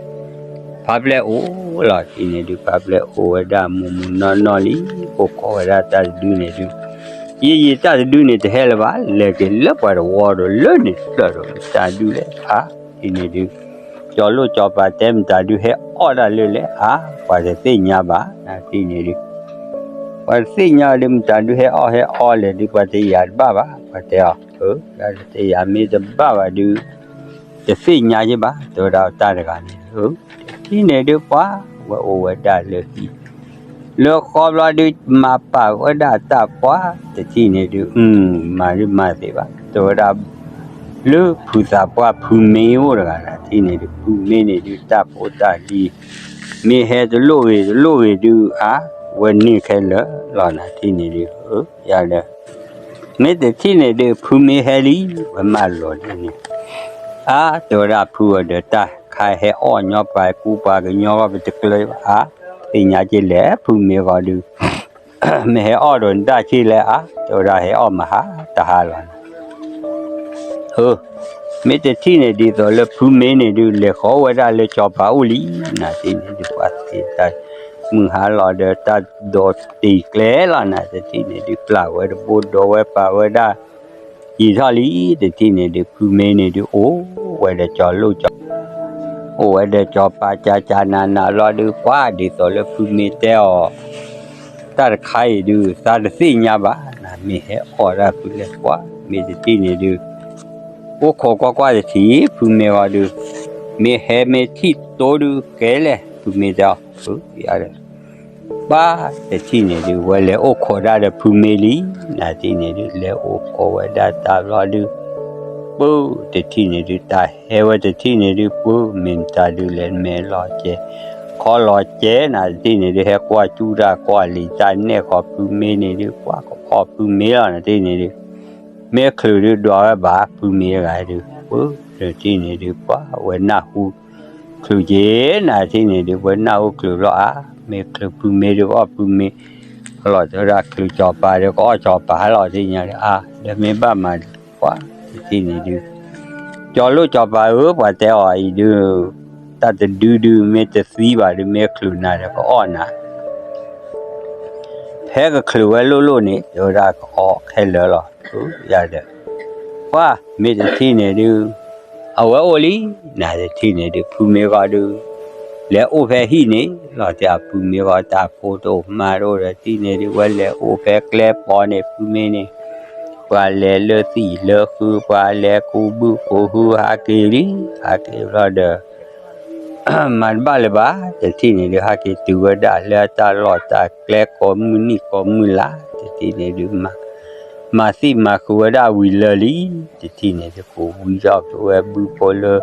ဖါပျဲၢ်အိၣ်လီၤ ထံၣ်န့ၣ်ဒုး ဖါပျဲၢ်အိၣ်ဝဲဒၣ်မုၢ်မုၢ်နီၢ်နီၢ်လံ အိၣ်ခိးဝဲဒၣ်တၢ်တဒုန့ၣ်ဒုး ယံာ်ယံာ်တၢ်တဒုန့ၣ်တဟဲလၢၤဘၣ် လဲၤက့ၤလၢပှၤတဝီဒီး လၢန့ၣ်တဖျၢၣ်ဒီး မတၤဒုလဲၣ် အါ ထံၣ်န့ၣ်ဒုး ကၠီၤလိၣ်ကၠီၤပၤတဲမတၤဒုဟဲအီၣ်တၢ်လၢလဲၣ် အါ ပှၤတသ့ၣ်ညါဘၣ် နထံၣ်န့ၣ်ဒုး ပှၤတသ့ၣ်ညါဒုး မတၤဒုဟဲအီၣ်ဟဲအီလဲၣ်ဒုး ပှၤတယာ်တဘၣ်ဘၣ် ပှၤတဲအီၤ အၢ တယာ်မ့ၢ်တဘၣ်ဘၣ်ဒုး တသ့ၣ်ညါက့ၤဘၣ် တဲဝဲဒၣ်တၢ်တဂၤန့ၣ် အၢ ထံၣ်န့ၣ်ဒုးပှၤ ဝဲအိၣ်ဝဲဒၣ်လၢဟံၣ် လၢဃီဘျီဒုး မၤပာ်ဝဲဒၣ်တၢ်ပှၤ တထံၣ်န့ၣ်ဒုး မၤဒုးမၤသ့ဘၣ် တဲဝဲဒၣ် လၢဖုသးပှၢ်ဖုမ့ၢ်အိၣ်တဂၤ နထံၣ်န့ၣ်ဒုး ဖုမ့ၢ်န့ၣ်ဒုး တၢ်ဖိတၢ်လံၤ မ့ၢ်ဟဲတလိၣ်ဂ့ၤတလိၣ်ဂ့ၤဒုး အါ ဝဲန့ၢ်ခဲလၢာ်လီၤ နထံၣ်န့ၣ်ဒုး အၢ ယၤဒီး မ့ၢ်တထံၣ်န့ၣ်ဒုး ဖုမ့ၢ်ဟဲလံ ဝဲမၢလီၤဒ်န့ၣ် အါ တဲဝဲဒၣ်ဖုအီၤဒီး တၢ်ခါဟဲအီၣ်ညီပှၤကူပှၤကညီဂီၢ် ပတကျၢၤဘၣ် အါ သ့ၣ်ညါက့ၤလဲၣ် ဖုမ့ၢ်ဂီၤဒုး မ့ၢ်ဟဲအီၣ်ဒီးနတၢ်ဆံးလဲၣ် အါ တဲဝဲဒၣ်ဟဲအီၣ်မဟါတဟါလီၤ အၢ မ့ၢ်တထံၣ်န့ၣ်ဒ်သိးလၢဖုမ့ၢ်န့ၣ်ဒုး လဲၤဃီဝဲဒၣ်လၢစီၤပၤအိၣ်လံ နထံၣ်န့ၣ်ဒုး ပှၤသ့တၢ် မုၢ်ဟါလီၤဒီးတၢ်ဒိးတ့ၢ်ကျဲလီၤနၤ တထံၣ်န့ၣ်ဒုး ပျၢ်ဝဲတဘိ ဒိးဝဲပာ်ဝဲဒၣ် ယံာ်ထီၣ်လံ တထံၣ်န့ၣ်ဒုး ဖုမ့ၢ်န့ၣ်ဒုး အိၣ်ဝဲဒီးကၠီၤလိၣ်ကၠီၤ အိၣ်ဝဲဒီးကၠီၤပၤ ကၠၤကၠၤနးနးလီၤဒုး ပှၤဒ်သိးလၢဖုမ့ၢ်တဲအီၤ တၢ်တခါအံၤဒုး သးတသ့ၣ်ညါဘၣ်နၤ မ့ၢ်ဟဲအီၣ်ဒၣ်ဖုလဲၣ် ပှၤမ့ၢ်တထံၣ်န့ၣ်ဒုး အိၣ်ခိးကွၢ်ကွၢ်တထံၣ် ဖုမ့ၢ်ဂီၤဒုး မ့ၢ်ဟဲမ့ၢ်ထံၣ်တိဒုးကဲလဲၣ် ဖုမ့ၢ်တဲအီၤ ဖုယၤဒီး ပှၤတထံၣ်န့ၣ်ဒုး ဝဲလဲၤအိၣ်ခိးဒၣ်ဒီးဖုမ့ၢ်လံ နၤတထံၣ်န့ၣ်ဒုး လဲၤအိၣ်ခိးဝဲဒၣ်တၢ်ဘျီဒုး ပၢတထံၣ်န့ၣ်ဒုး တၢ်ဟဲဝဲတထံၣ်န့ၣ်ဒုး ပၢမ့ၢ်မတၤဒုးလဲၣ် မဲာ်လီၤကဲ ခီလီၤကဲ နၤတထံၣ်န့ၣ်ဒုး ဟဲကွၢ်ကၠူတၢ်ကွၢ်လံာ်တၢ်နဲၣ်ဃီဖုမ့ၢ်န့ၣ်ဒုး ကွၢ်ကအီၣ်ဖုမ့ၢ်လီၤ နၤတထံၣ်န့ၣ်ဒုး မ့ၢ်ချုးဒုးဒွးဝဲဘၣ် ဖုမ့ၢ်တဂၤဒုး ပၢတထံၣ်န့ၣ်ဒုး ပှၤဝဲနၢ်ဟူချုးက့ၤ နၤတထံၣ်န့ၣ်ဒုး ဝဲနၢ်ဟူချုးလီၤအါ မ့ၢ်ချုးဖုမ့ၢ်ဒုး ကအီၣ်ဖုမ့ၢ် လီၤတဲဝဲဒၣ်ချုးကၠီၤပၤဒီး ကအီၣ်ကၠီၤပၤလီၤ တထံၣ်ညါဒုး အါ ဒီးမ့ၢ်ဘၣ်မၤဒုး ပှၤတထံၣ်န့ၣ်ဒုး ကၠီၤလိၣ်ကၠီၤပၤဧၢ ပှၤတဲအီၤအံၤဒုး တၢ်တဒုဒုး မ့ၢ်တသံဘၣ်ဒုး မ့ၢ်ချုးနၤဒီး ကအီၣ်နၤ ဖဲကချုးဝဲလိၣ်လိၣ်န့ၣ် တဲဝဲဒၣ် ကအီၣ်ခဲလၢာ်လီၤ ယၤဒီး ပှၤမ့ၢ်တထံၣ်န့ၣ်ဒုး အဝဲအိၣ်လံ နၤတထံၣ်န့ၣ်ဒုး ဖုမ့ၢ်ဂီၤဒုး လဲၤအိၣ်ဖဲဟံၣ်န့ၣ်လီၤ တဲဖုမ့ၢ်ဂီၤ တၢ်ဖိတအိၣ်မါတအိၣ်ဒီး တထံၣ်န့ၣ်ဒုး ဝဲလဲၤအိၣ်ဖဲကျဲပီၤန့ၣ် ဖုမ့ၢ်န့ၣ် ပှၤလဲၤလၢသံၣ်လၢဃု ပှၤလဲၤကူဘုကူဟု ဟးက့ၤလံ ဟးက့ၤဘျီဒီး မၤတဘၣ်လၢၤဘၣ် တထံၣ်န့ၣ်ဒုး ဟဲက့ၤတုၤဝဲဒၣ်လၢအတၢ်လီၢ်တၢ်ကျဲ ကိးမုၢ်နံၣ်ကိးမုၢ်လါ တထံၣ်န့ၣ်ဒုး မၤသံၣ်မၤဃုာ်ဝဲဒၣ်ဝံၤလၢာ်လံ တထံၣ်န့ၣ်ဒုး ကဝံထီၣ်က့ၤဝဲဘုဖိလၢ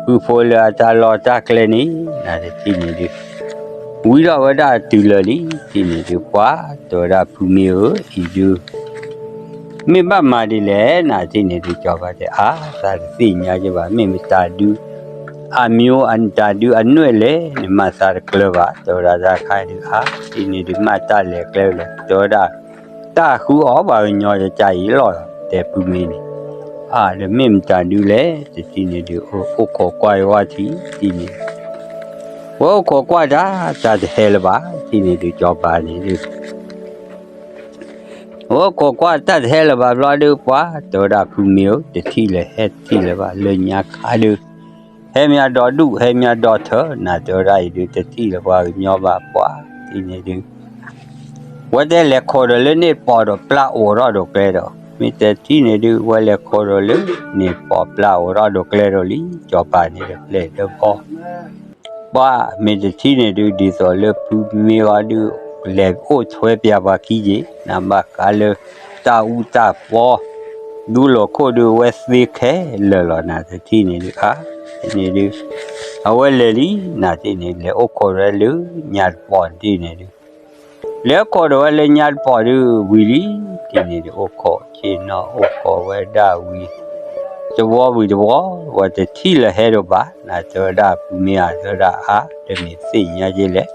ဘုဖိလၢအတၢ်လီၢ်တၢ်ကျဲန့ၣ် နၤတထံၣ်န့ၣ်ဒုး ဝံထီၣ်ဝဲဒၣ်တုၤလၢာ်လံ တထံၣ်န့ၣ်ဒုး ပှၤတဲဝဲဒၣ်ဖုမ့ၢ်ဧၢ အံၤဒုး မ့ၢ်ဘၣ်မၤဒ်လဲၣ် နၤတထံၣ်န့ၣ်ဒုး ကၠီၤပၤတဲ အါ သးတသ့ၣ်ညါက့ၤဘၣ် မ့ၢ်မတၤဒုး အမျိုး တၢ်ဒုးအနွဲၣ်လဲၣ် နမၤသးတကျၢၤဘၣ် တဲဝဲဒၣ်တၢ်ခါဒုး အါ တထံၣ်န့ၣ်ဒုး မ့ၢ်တၢ်လဲၤကျဲလဲၣ် တဲဝဲဒၣ် တၢ်ဃုအီၣ်ပှၤကညီကကါအံၤလီၤ တဲဖုမ့ၢ်န့ၣ် အါ ဒီးမ့ၢ်မတၤဒုးလဲၣ် တထံၣ်န့ၣ်ဒုး အိၣ်ခိးကွၢ်ယဝဲထံၣ် တထံၣ်န့ၣ် ဝဲအိၣ်ခိးကွၢ်တၢ် တၢ်တဟဲလၢၤဘၣ် တထံၣ်န့ၣ်ဒုး ကၠီၤပၤန့ၣ်ဒုး ဝဲအိၣ်ခိးကွၢ်တၢ်တဟဲလၢၤဘၣ်ဘျီဒုး ပှၤတဲဝဲဒၣ်ဖုမ့ၢ်ဧၢ တထံၣ်လဲၤဟဲတထံၣ်လၢၤဘၣ် လၢညါခါဒုး ဟဲမ့ၢ်အဒီဒူၣ် ဟဲမ့ၢ်အဒီထၢ နၤတဲဝဲဒၣ်အံၤဒုး တထံၣ်လၢၤပှၤကညီဘၣ် ပှၤတထံၣ်န့ၣ်ဒုး ဝဲတဲလဲၤခိးဒီးလၢန့ၣ်တပီၤဒီး ပျၢ်အိးထီၣ်ဒီးကျဲဒီး မ့ၢ်တထံၣ်န့ၣ်ဒုး ဝဲလဲၤခိးဒီးလၢန့ၣ်တပီၤ ပျၢ်အိးထီၣ်ဒီးကျဲဒီးလံ ကၠီၤပၤန့ၣ်ဒီး ပျဲၢ်ဒီးဘီ ပှၤမ့ၢ်တထံၣ်န့ၣ်ဒုး ဒ်သိးလၢဖုမ့ၢ်ဂီၤဒုး လဲၤအိၣ်ထွဲပၠးပှၤခံက့ၤ နဘၣ်ဃးလၢတၢ်အူတၢ်ပီ ဒူလိာ်ခိၣ်ဒုး အဝဲသ့ခဲလၢာ်လီၤ နၤတထံၣ်န့ၣ်ဒုး အါ န့ၣ်ဒုး အဝဲလဲၤလံ နၤတထံၣ်န့ၣ် လဲၤအိၣ်ခိးဝဲလၢညါတပီၤတထံၣ်န့ၣ်ဒုး လဲၤအိၣ်ခိးဒီးဝဲလၢညါတပီၤဒုး ဝံၤလံ တထံၣ်န့ၣ်ဒုး အိၣ်ခိးဆ့ၣ်နီၤ အိၣ်ခိးဝဲဒၣ်ဝံၤ တဝီဝံၤတဝီ ဝဲတထံၣ်လၢၤဟဲဒိၣ်ဘၣ် နၤတဲဝဲဒၣ်ဖုမ့ၢ်ဧါ တဲဝဲဒၣ်အါ တမ့ၢ်သ့ၣ်ညါက့ၤလဲၣ်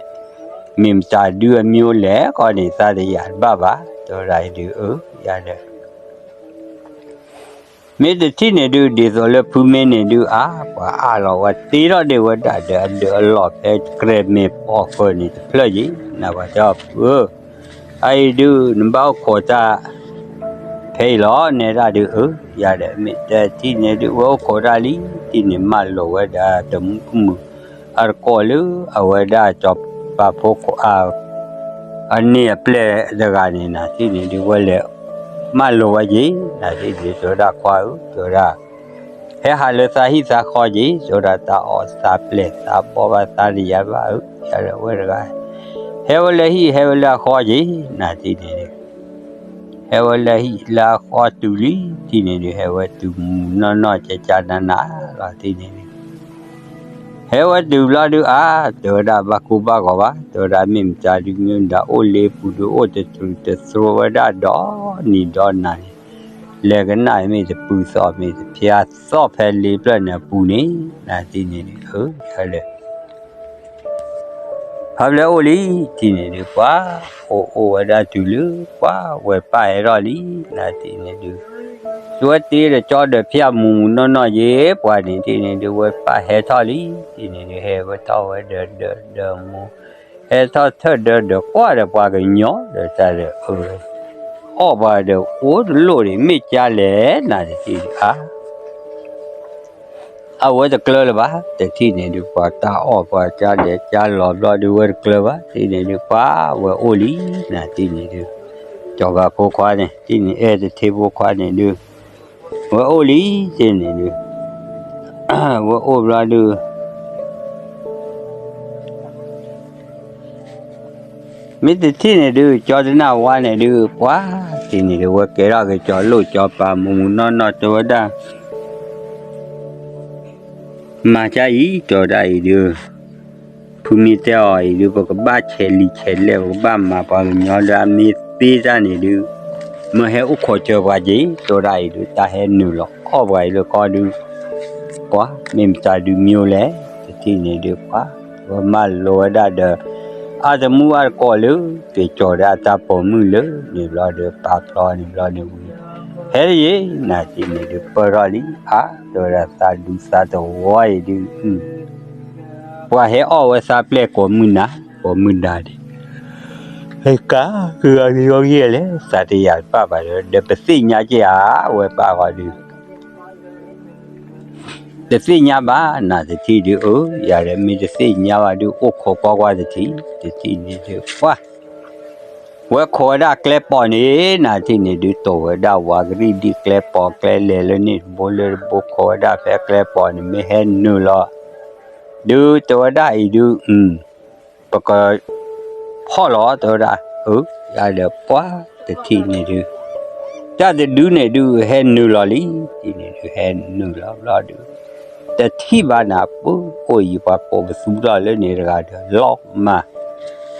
မ့ၢ်မတၤဒုးအမျိုးလဲၣ် ဃီန့ၣ် သးတယာ်တဘၣ်ဘၣ် တဲဝဲဒၣ်အံၤဒုး အၢ ယၤဒီး မ့ၢ်တထံၣ်န့ၣ်ဒုး ဒ်သိးလၢဖုမ့ၢ်န့ၣ်ဒုး အါ ပှၤအးလီၤဝဲတ့ထီၣ်ဒံးဝဲဒၣ်ဒီး အဒၢးအလီၢ်ဖဲကြဲးမ့ၢ်ပီၣ်ဃၢၤန့ၣ်တဖျၢၣ်ယံၤ နၤပှၤတဲအီၤဖုဧၢ အအံၤဒုး နဘၣ်အိၣ်ခိးတၢ် ဖဲအံၤလီၤ နဲဒၣ်ဒုး အၢ ယၤဒီး မ့ၢ်တထံၣ်န့ၣ်ဒုး ဝဲအိၣ်ခိးတၢ်လံ တထံၣ်န့ၣ် မၢလိာ်ဝဲဒၣ်တမုၢ်မုၢ် အတကိးလၢအဝဲဒၣ်စီၤပၤဖိခွါ အန့ၢ်အပျဲၢ်တဂၤန့ၣ် နၤတထံၣ်န့ၣ်ဒုး ဝဲလဲၤမၢလိာ်ဝဲက့ၤ နၤတထံၣ်န့ၣ် တဲဝဲဒၣ်ခွါဧၢ တဲဝဲဒၣ် ဟဲဟးလၢသးဟံၣ်သးဃီက့ၤ တဲဝဲဒၣ် တၢ်အီၣ်သးပျဲၢ်သးဘီဘၣ် သးတယာ်ဘၣ်ဧၢ ယၤဒီးဝဲတဂၤ ဟဲဝဲလၢဟံၣ် ဟဲဝဲလၢအဃီက့ၤ နၤတထံၣ်န့ၣ်ဒုး ဟဲဝဲလၢဟံၣ်လၢအဃီတုၤလံ တထံၣ်န့ၣ်ဒုး ဟဲဝဲတုၤမုၢ်နီၢ်နီၢ် ကကနနလီၤ တထံၣ်န့ၣ်ဒုး ဟဲဝဲတုၤဘျီဒုး အါ တဲဝဲဒၣ် ဘၣ်ကိၢ်ဘၣ်ဂီၤဘၣ် တဲဝဲဒၣ် မ့ၢ်မတၤဒုး မ့ၢ်မတၤ အိၣ်လ့ပူၤဒုး အိၣ်တတြူးတသြိဝဲဒၣ်ဒီနံၤဒီနၤန့ၣ် လဲၤကနၣ်မ့ၢ်တပူၤသီၣ် မ့ၢ်တဖျါသီၣ်ဖဲလ့ပျၢၢ်န့ၣ်အပူၤန့ၣ် နၤတထံၣ်န့ၣ်ဒုး အၢ ယၤဒီး ဖးဖျဲၣ်အိၣ်လံ တထံၣ်န့ၣ်ဒုး ပှၤ အိၣ်အိၣ်ဝဲဒၣ်တုၤလၢ ပှၤဝဲပၢ်ဟဲထီၣ်လံ နၤတထံၣ်န့ၣ်ဒုး ဝဲတ့ဒီးကၠီဒီးဖၠၣ်မူးမူးနီၢ်နီၢ်ယ့ၤ ပှၤန့ၣ် တထံၣ်န့ၣ်ဒုး ဝဲပၢ်ဟဲထီၣ်လံ တထံၣ်န့ၣ်ဒုး ဟဲဝဲထီၣ်ဝဲဒီး ဒီး ဒီးမူး ဟဲထီၣ်ထၢၣ်ဒၢဒီးကွၢ်ဒီးပှၤကညီဒီးတၢ်ဒီး အၢ အီၣ်ပှၤဒီးအိၣ်တလိၣ်ဒံး မ့ၢ်ကၢလဲၣ်နၤတထံၣ်ဒုး အါ အဝဲတကျၢၤလၢၤဘၣ် တထံၣ်န့ၣ်ဒုး ပှၤတၢ်အီၣ်ပှၤကၢလဲၤကၢလီၤဘျီဒုး ဝဲတကျၢၤဘၣ် တထံၣ်န့ၣ်ဒုး ပှၤဝဲအိၣ်လံ နၤတထံၣ်န့ၣ်ဒုး ကၠီၤဘၣ်ဖိခွါန့ၣ် တထံၣ်န့ၣ် အဲၣ်တထံၣ်ဖိခွါန့ၣ်ဒုး ဝဲအိၣ်လံ တထံၣ်န့ၣ်ဒုး ဝဲအိၣ်ဘျီဒုး မ့ၢ်တထံၣ်န့ၣ်ဒုး ကၠီတနၢ်ဝါန့ၣ်ဒုး ပှၤတထံၣ်န့ၣ်ဒုး ဝဲကဲထီၣ်က့ၤကၠီလိၣ်ကၠီပၤ မူးမူးနီၢ်နီၢ် တဲဝဲဒၣ် မၤကါအံၤ တဲဝဲဒၣ်အံၤဒုး ဖုမ့ၢ်တဲအီၤအံၤဒုး ပကဘၣ်ဆဲးလံာ်ဆဲးလဲၢ် ပကဘၣ်မၤပှၤကညီဒီး အမ့ၢ်သ့တၢ်န့ၣ်ဒုး မ့ၢ်ဟဲအိၣ်ခိးစၢၤပှၤက့ၤ တဲဝဲဒၣ်အံၤဒုး တၢ်ဟဲနုာ်လီၤအီၣ်ပှၤအံၤလၢကီၢ်ဒုး ပှၤမ့ၢ်မတၤဒုးမ့ၢ်အိၣ်လဲၣ် တထံၣ်န့ၣ်ဒုး ပှၤဝဲမၢလိဝဲဒၣ်ဒီး အတမူအတကိးလၢ က့ၤကၠီၤဒီးအတၢ်ပိာ်မုၣ်လၢန့ၣ်ဘျီဒီး ပာ်ဖျီန့ၣ်ဘျီန့ၣ်ဝံၤ ဟဲတယ့ၤ နၤတထံၣ်န့ၣ်ဒုး ပၢၢ်ထီၣ်လံ အါ တဲဝဲဒၣ်သးဒူသးတဝီအံၤဒုး ပှၤဟဲအီၣ်ဝဲသးပျဲၢ်ကိးမုၢ်နၤ ကိးမုၢ်နၤန့ၣ် ဟဲကါ ကဂၤကဂီၢ်ဂ့ၤလဲၣ် သးတယာ်တပၣ်ဘၣ်ဒီး ပသ့ၣ်ညါက့ၤဧါ ဝဲပၢ်ဂီၤဒုး တသ့ၣ်ညါဘၣ် နၤတထံၣ်ဒုး အၢ ယၤဒီးမ့ၢ်တသ့ၣ်ညါဘၣ်ဒုး အိၣ်ခိးကွၢ်ကွၢ်တထံၣ် တထံၣ်န့ၣ်ဒုး ပှၤ ဝဲခိးဝဲဒၣ်ကျဲပီၤန့ၣ် နၤတထံၣ်န့ၣ်ဒုး တိာ်ဝဲဒၣ်ဝးကရံၣ်ဒ်ကျဲပီၤ ကျဲလဲၤလၢန့ၣ်တဘိလၢတဘိ ခိးဝဲဒၣ်ဖဲကျဲပီၤန့ၣ် မ့ၢ်ဟဲနုာ်လီၤ ဒုးတဲဝဲဒၣ်အံၤဒုး ပက ဖီၣ်လီၤ တဲဝဲဒၣ် အၢ ယၤဒီးပှၤတထံၣ်န့ၣ်ဒုး တၢ်တဒုန့ၣ်ဒုး ဟဲနုာ်လီၤလံ တထံၣ်န့ၣ်ဒုး ဟဲနုာ်လီၤဘျီဒုး တထံၣ်ဘၣ်နၤ ပှၤကိးယံၤ ပှၤကိးပသူထီၣ်လၢန့ၣ်တဂၤဒီး လီၤမၢ်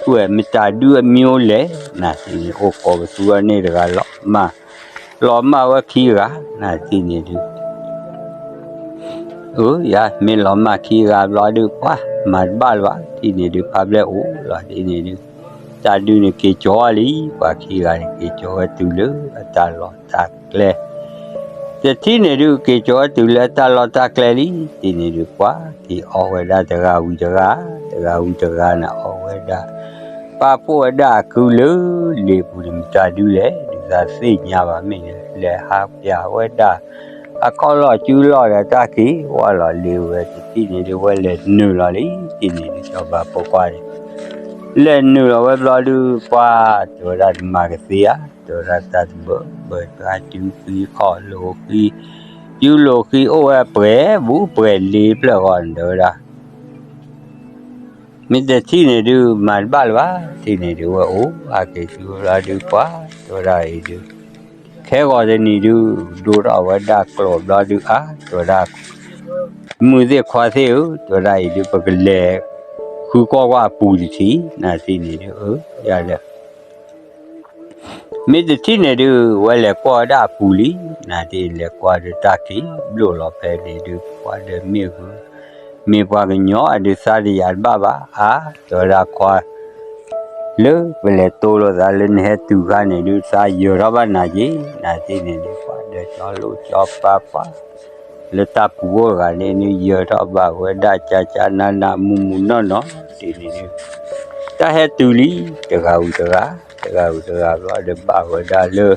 ဝဲမတၤဒုးအမ့ၢ်အိၣ်လဲၣ် နၤတထံၣ်န့ၣ် အိၣ်ကိးပသူထီၣ်န့ၣ်တဂၤ လီၤမၢ် လီၤမၢ်ဝဲခံဂၤ နၤတထံၣ်န့ၣ်ဒုး အၢ ယၤမ့ၢ်လီၤမၢ်ခံဂၤဘျီဒုး ပှၤမၤတဘၣ်လၢၤဘၣ် တထံၣ်န့ၣ်ဒုး ဖးဘျဲၣ်အိၣ်လီၤ တထံၣ်န့ၣ်ဒုး တၢ်ဒုးန့ၣ်က့ၤကၠီလံ ပှၤခံဂၤန့ၣ် က့ၤကၠီဝဲတုၤလၢအတၢ်လီၢ်တၢ်ကျဲ တထံၣ်န့ၣ်ဒုး က့ၤကၠီဝဲတုၤလၢအတၢ်လီၢ်တၢ်ကျဲလံ တထံၣ်န့ၣ်ဒုး ပှၤက့ၤအီၣ်ဝဲဒၣ်တဂၤဝံၤတဂၤ တဂၤဝံၤတဂၤန့ၣ် အီၣ်ဝဲဒၣ် ပာ်ဖှိၣ်ဝဲဒၣ်အကုလၢလ့ပူၤန့ၣ် မတၤဒုးလဲၣ် ဒုးသးသ့ၣ်ညါဘၣ်မ့ၢ်န့ၣ် လဲၤဟးပျးဝဲဒၣ် အခီၣ်လီၢ်ကုလီၢ်ဒီးတၢ်က့ၤဝဲလီၤလ့ဝဲ တထံၣ်န့ၣ်ဒုး ဝဲလဲၤနုာ်လီၤလံ တထံၣ်န့ၣ်ဒုး ကၠီၤဘၣ်ဖိခွါန့ၣ် လဲၤနုာ်လီၤဝဲဘျီဒုး ပှၤတဲဝဲဒၣ်တမၤကသ့ဧါ တဲဝဲဒၣ်တၢ်တဘၢဘၢတၢ် စုဃံခီၣ်လိာ်ဃံ စုလိာ်ဃံအိၣ်ဝဲပှဲၤဘူးပှဲၤလ့ဖျၢၣ်ဃီန့ၣ် တဲဝဲဒၣ် မ့ၢ်တထံၣ်န့ၣ်ဒုး မၤတဘၣ်လၢၤဘၣ် တထံၣ်န့ၣ်ဒုး ဝဲအိၣ်အါက့ၤစုဘျီဒုး ပှၤတဲဝဲဒၣ်အံၤဒုး ခဲဂီၤတနံၤဒုး ဒိၣ်ထီၣ်ဝဲဒၣ်ကျိာ်ဘျီဒုး အါ တဲဝဲဒၣ် မုၢ်သ့ၣ်ခွါသ့ၣ်ဧၢ တဲဝဲဒၣ်အံၤဒုး ပကလဲၤဃုကွၢ်ကွၢ်အပူၤတထံၣ် နၤတထံၣ်န့ၣ်ဒုး အၢ ယၤဒီး မ့ၢ်တထံၣ်န့ၣ်ဒုး ဝဲလဲၤကွၢ်ဝဲဒၣ်အပူၤလံ နၤတထံၣ်လဲၤကွၢ်ဒီးတၢ်က့ၤဘျိၣ်လီၤဖဲန့ၣ်ဒုး ပှၤဒီးမ့ၢ်ဂုၤ မ့ၢ်ပှၤကညီအဒုးသးတယာ်တဘၣ်ဘၣ် အါ တဲဝဲဒၣ်ခွါ လၢပလဲၤတိလိာ်သးလၢနဟဲတုၤခါန့ၣ်ဒုး သးယၢၤထီၣ်ဘၣ်နၤက့ၤ နၤတထံၣ်န့ၣ်ဒုး ပှၤဒီးကၠီလိာ်ကၠီပၤပှၤ လၢတၢ်ပူၤအိၣ်တဂၤန့ၣ်ဒုး ယၢၤထီၣ်ဘၣ်ဝဲဒၣ်ကၠၢ်ကၠၢ်နးနး မူးမူးနီၢ်နီၢ် တထံၣ်န့ၣ်ဒုး တၢ်ဟဲတုၤလံ တဂၤဝံၤတဂၤ တဂၤဝံၤတဂၤဘျီဒီးဘၣ်ဝဲဒၣ်လၢ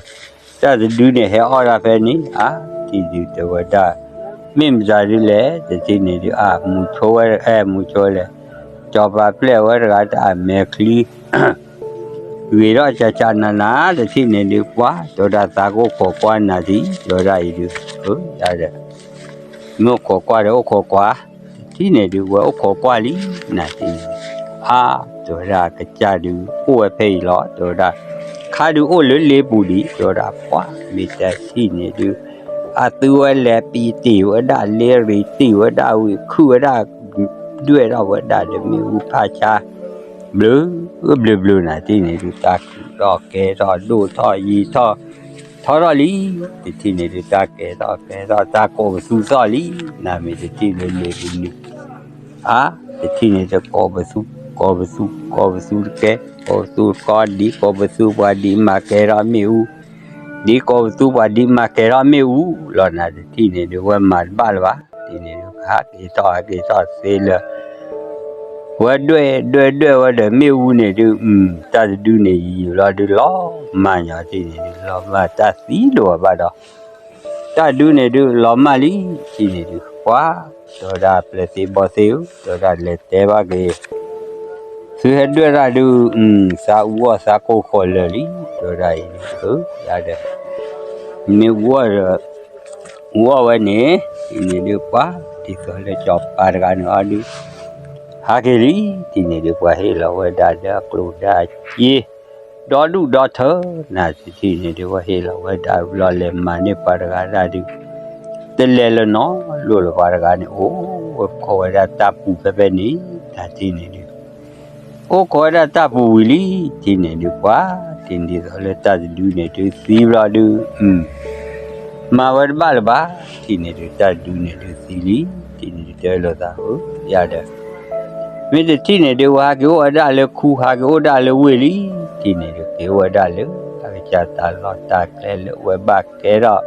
တၢ်တဒုန့ၣ်ဟဲအီၣ်တၢ်ဖဲန့ၣ် အါ တထံၣ်ဒုးတဲဝဲဒၣ် မ့ၢ်မတၤဒုးလဲၣ် တထံၣ်န့ၣ်ဒုး အါ မူဆိဝဲ အဲ မူဆိလဲၣ် ကၠီၤပၤပျဲၢ်ဝဲတဂၤတၢ်အမဲာ်ချံ ဂ့ၤထီၣ်ကၠၢ်ကၠၢ်နးနး တထံၣ်န့ၣ်ဒုး ပှၤတဲဝဲဒၣ်သးကအိၣ်ခိးကွၢ်နၤတထံၣ် တဲဝဲဒၣ်အံၤဒုး အၢ ယၤဒီး မ့ၢ်အိၣ်ခိးကွၢ်ဒီးအိၣ်ခိးကွၢ် တထံၣ်န့ၣ်ဒုး ဝဲအိၣ်ခိးကွၢ်လံ နၤတထံၣ်န့ၣ် အါ တဲဝဲဒၣ်ကစၢ်ဒုး အိၣ်ဝဲဖဲအံၤလီၤ တဲဝဲဒၣ် ခါဒုးအိၣ်လၢလ့ပူၤဒံး တဲဝဲဒၣ် ပှၤမ့ၢ်တထံၣ်န့ၣ်ဒုး အသုဝဲလဲၤပံးတ့ၢ်ဝဲဒၣ် လ့ရ့ၤတ့ၢ်ဝဲဒၣ်ဝံၤ ခုၣ်ဝဲဒၣ် ဒွဲၣ်ထီၣ်ဝဲဒၣ်ဒီးမ့ၣ်အူဖးဆါ ဘျုး ဘျုးဘျုး နၤတထံၣ်န့ၣ်ဒုး တၢ်ခုၣ်ထီၣ်ကဲထီၣ် ဒိၣ်ထီၣ်ယံၤထီၣ် ထီထီၣ်လံ တထံၣ်န့ၣ်ဒုး တၢ်ကဲထီၣ်ကဲထီၣ် တၢ်ကိးပသူသီၣ်လံ နၤမ့ၢ်တထံၣ်န့ၣ်န့ၣ်ဒုး အါ တထံၣ်န့ၣ်တကိးပသူ ကိးပသူ ကိးပသူတကဲ ကိးပသူတကီ ဒ်ကိးပသူပှၤဒ်မၤကဲထီၣ်မ့ၣ်အူ ဒ်ကိးပသူပှၤဒ်မၤကဲထီၣ်မ့ၣ်အူလီၤ နၤတထံၣ်န့ၣ်ဒုး ဝဲမၤတဘၣ်လၢၤဘၣ် တထံၣ်န့ၣ်ဒုး ဟးက့ၤထီၣ်ဟးက့ၤထီၣ်သ့လၢ ဝဲဒွဲၣ်ဒွဲၣ်ဒွဲၣ်ဝဲဒီးမ့ၣ်အူန့ၣ်ဒုး တၢ်တဒုန့ၣ်ယံာ်ယံာ်ဘျီဒုး လီၤမၢ်ညီထံၣ်န့ၣ်ဒုး လီၤမၢ်တၢ်သံဒိၣ်ဘၣ်ဒီး တၢ်ဒုန့ၣ်ဒုး လီၤမၢ်လံထံၣ်န့ၣ်ဒုး ပှၤ တဲဝဲဒၣ်ပျဲၢ်သ့ၣ်ဘီၣ်သ့ၣ်ဧၢ တဲဝဲဒၣ်လဲၤတဲဘၣ်က့ၤ သုဟဲဒွဲၣ်တၢ်ဒုး သးအူအီၣ်သးကိၢ်ကီၢ်လၢာ်လံ တဲဝဲဒၣ်အံၤဒုး ဒီး မ့ၢ်အူအီၣ်ဒီး အူအီၣ်ဝဲန့ၣ် ထံၣ်န့ၣ်ဒုးပှၤ ဒ်သိးလၢစီၤပၤတဂၤန့ၣ်အီၤဒုး ဟးက့ၤလံ ထံၣ်န့ၣ်ဒုး ပှၤဟ့ၣ်လီၤဝဲဒၣ်လၢအကျိၣ်ဒၣ်စ့ ဒီဒူၣ်ဒီထၢ နၤတထံၣ်န့ၣ်ဒုး ပှၤဟ့ၣ်လီၤဝဲဒၣ်ဘျီလဲၤမၤန့ၢ်ပှၤတဂၤဒၣ်ဒုး တလဲၤလၢၤနီတဘျီလၢၤ ပှၤတဂၤန့ၣ် အိၣ်ခိးဝဲဒၣ်တၢ်ပူၤဖဲဖဲန့ၣ် နၤတထံၣ်န့ၣ်ဒုး အိၣ်ခိးဝဲဒၣ်တၢ်ပူၤဝံၤလံ ထံၣ်န့ၣ်ဒုးပှၤ ထံၣ်န့ၣ်ဒ်သိးလၢတၢ်တဒုန့ၣ်ဒုးသံဘျီဒုး မၤဝဲတဘၣ်လၢၤဘၣ် ထံၣ်န့ၣ်ဒုး တၢ်တဒုန့ၣ်ဒုးသံလံ ထံၣ်န့ၣ်ဒုးတဲလိာ်သးဧၢ ယၤဒီး မ့ၢ်တထံၣ်န့ၣ်ဒုး ပှၤဟးက့ၤအိၣ်ဝဲဒၣ်လၢခူ ဟးက့ၤအိၣ်ဒၣ်လၢဝ့ၢ်လံ ထံၣ်န့ၣ်ဒုး က့ၤအိၣ်ဝဲဒၣ်လၢ အကစၢ်တၢ်လီၢ်တၢ်ကျဲလၢအဝဲဘၣ်ကဲထီၣ်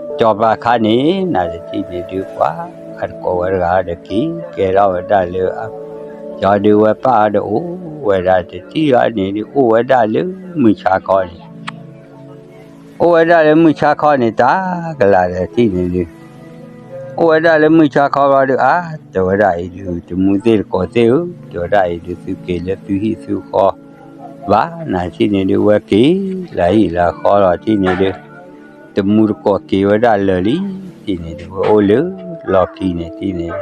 စီၤပၤခါန့ၣ် နၤတထံၣ်န့ၣ်ဒုးပှၤ အတကိးဝဲတဂၤဒီးက့ၤကဲထီၣ်ဝဲဒၣ်လၢ ယီၤဒုးဝဲပၢ်အီၤဒီးအိၣ်ဝဲဒၣ်တထံၣ်အီၤန့ၣ်ဒုး အိၣ်ဝဲဒၣ်လၢမုၢ်ဆါခီန့ၣ် အိၣ်ဝဲဒၣ်လၢမုၢ်ဆါခီန့ၣ် တၢ်ကလၤဒီးထံၣ်န့ၣ်ဒုး အိၣ်ဝဲဒၣ်လၢမုၢ်ဆါခီဘျီဒုး အါ တဲဝဲဒၣ်အံၤဒုး တမူသ့ၣ်တကိးသ့ၣ်ဧၢ တဲဝဲဒၣ်အံၤဒုး သုက့ၤလၢသုဟံၣ်သုဃီဘၣ် နၤတထံၣ်န့ၣ်ဒုး ဝဲက့ၤလၢဟံၣ်လၢဃီလီၤ ထံၣ်န့ၣ်ဒုး တမူတကိးက့ၤဝဲဒၣ်လၢာ်လံ ထံၣ်န့ၣ်ဒုး ဝဲအိၣ်လၢလီၢ်ခံန့ၣ် ထံၣ်န့ၣ်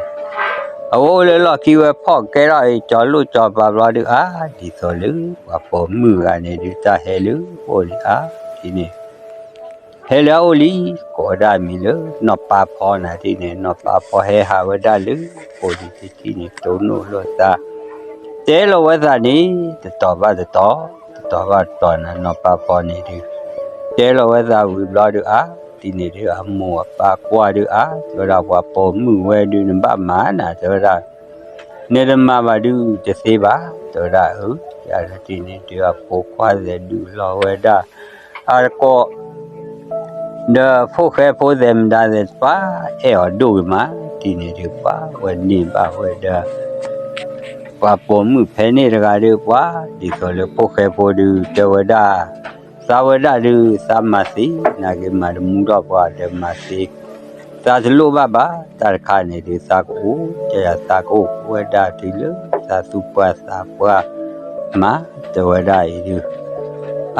အဝဲအိၣ်လၢလီၢ်ခံဝဲဖီၣ်ကဲထီၣ်အံၤ စီၤလိၣ်စီၤပၤဘျီဒုး အါ ဒ်သိးလၢ ပှၤပိာ်မုၣ်ဂၤန့ၣ်ဒုး တၢ်ဟဲလၢအိၣ်န့ၣ် အါ ထံၣ်န့ၣ် ဟဲလၢအအိၣ်လံ ကိးဝဲဒၣ်မံၤလၢ နီၢ်ပၤဖီနၤထံၣ်န့ၣ် နီၢ်ပၤဖီဟဲဟးဝဲဒၣ်လၢ အိၣ်ဒံးတထံၣ်န့ၣ် တိၢ်နီၣ်လိာ်သး တဲလိာ်ဝဲသးန့ၣ် တတီၤဘၣ်တတီၤ တတီၤဘၣ်တတီၤနၤ နီၢ်ပၤဖီန့ၣ်ဒုး တဲလိာ်ဝဲသးဝံၤဘျီဒုး အါ ထံၣ်န့ၣ်ဒုး အမိၢ်အပၢ်ကွၢ်ဒုး အါ တဲဝဲဒၣ်ပှၤပိာ်မုၣ်ဝဲဒုး နဘၣ်မၤနၤ တဲဝဲဒၣ် နတမၤဘၣ်ဒုးတသ့ဘၣ် တဲဝဲဒၣ်အၢ ယၤဒီးထံၣ်န့ၣ်ဒုး အဖိခွါသဲးဒုးလီၤဝဲဒၣ် အတကိး ဒီးဖိၣ်ဃဲဖိသဲးမတၤသဲးတပၤ အဲၣ်အီၤဒိၣ်ဂ့ၤမး ထံၣ်န့ၣ်ဒုးပှၤ ဝဲန့ၢ်ဘၣ်ဝဲဒီး ပှၤပိာ်မုၣ်ဖဲန့ၣ်တဂၤဒုးပှၤ ဒ်သိးလၢဖိၣ်ဃဲဖိဒုး တဲဝဲဒၣ် သးဝဲဒၣ်ဒုး သးမၤသ့ နာ်က့မၤတမူထီၣ်ပှၤဒီးမၤသ့ သးတလိၣ်ဘၣ်ဘၣ် တၢ်တခါန့ၣ်ဒုး သးကအိၣ် တဲယၤသးကအိၣ်ဝဲဒၣ်တုၤလၢ သးသူၣ်ပှၢ်သးပှၢ်မး တဲဝဲဒၣ်အံၤဒုး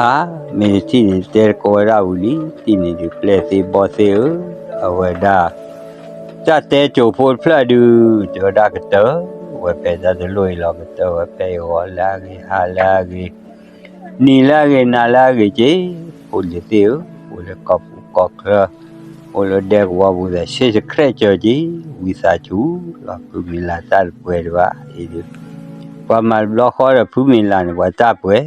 အါ မ့ၢ်တထံၣ်န့ၣ် တဲတကိးဝဲဒၣ်ဝံၤလံ ထံၣ်န့ၣ်ဒုး ပျဲၢ်သ့ၣ်ဘီၣ်သ့ၣ်ဧၢ အဝဲဒၣ် တၢ်တဲစိၤဖိတဖျၢၣ်ဒုး တဲဝဲဒၣ်ကတၢၢ် ဝဲဖဲတၢ်တလိၣ်အံၤလီၤ ကတၢၢ်ဝဲဖဲအံၤ ဂီၤလၢအဂ့ၤ ဟါလၢအဂ့ၤ နံၤလၢအဂ့ၤ နၤလၢအဂ့ၤက့ၤ ဖိလံၤသ့ၣ်ဧၢ အိၣ်လၢကီၢ်ပူၤကီၢ်ချၢ အိၣ်လၢဒဲကဝီၤပူၤသး ဆ့ဆခရဲၣ်စၢၤက့ၤ ဝံသးစူၤ လီၤဖုမ့ၤလၢ်တၢ်တပှဲၤဒံးဘၣ်အံၤဒုး ပှၤမၤတဘျီဃီဒီးဖုမ့ၤလၢ်န့ၣ် ပှၤတၢ်ပှဲၤ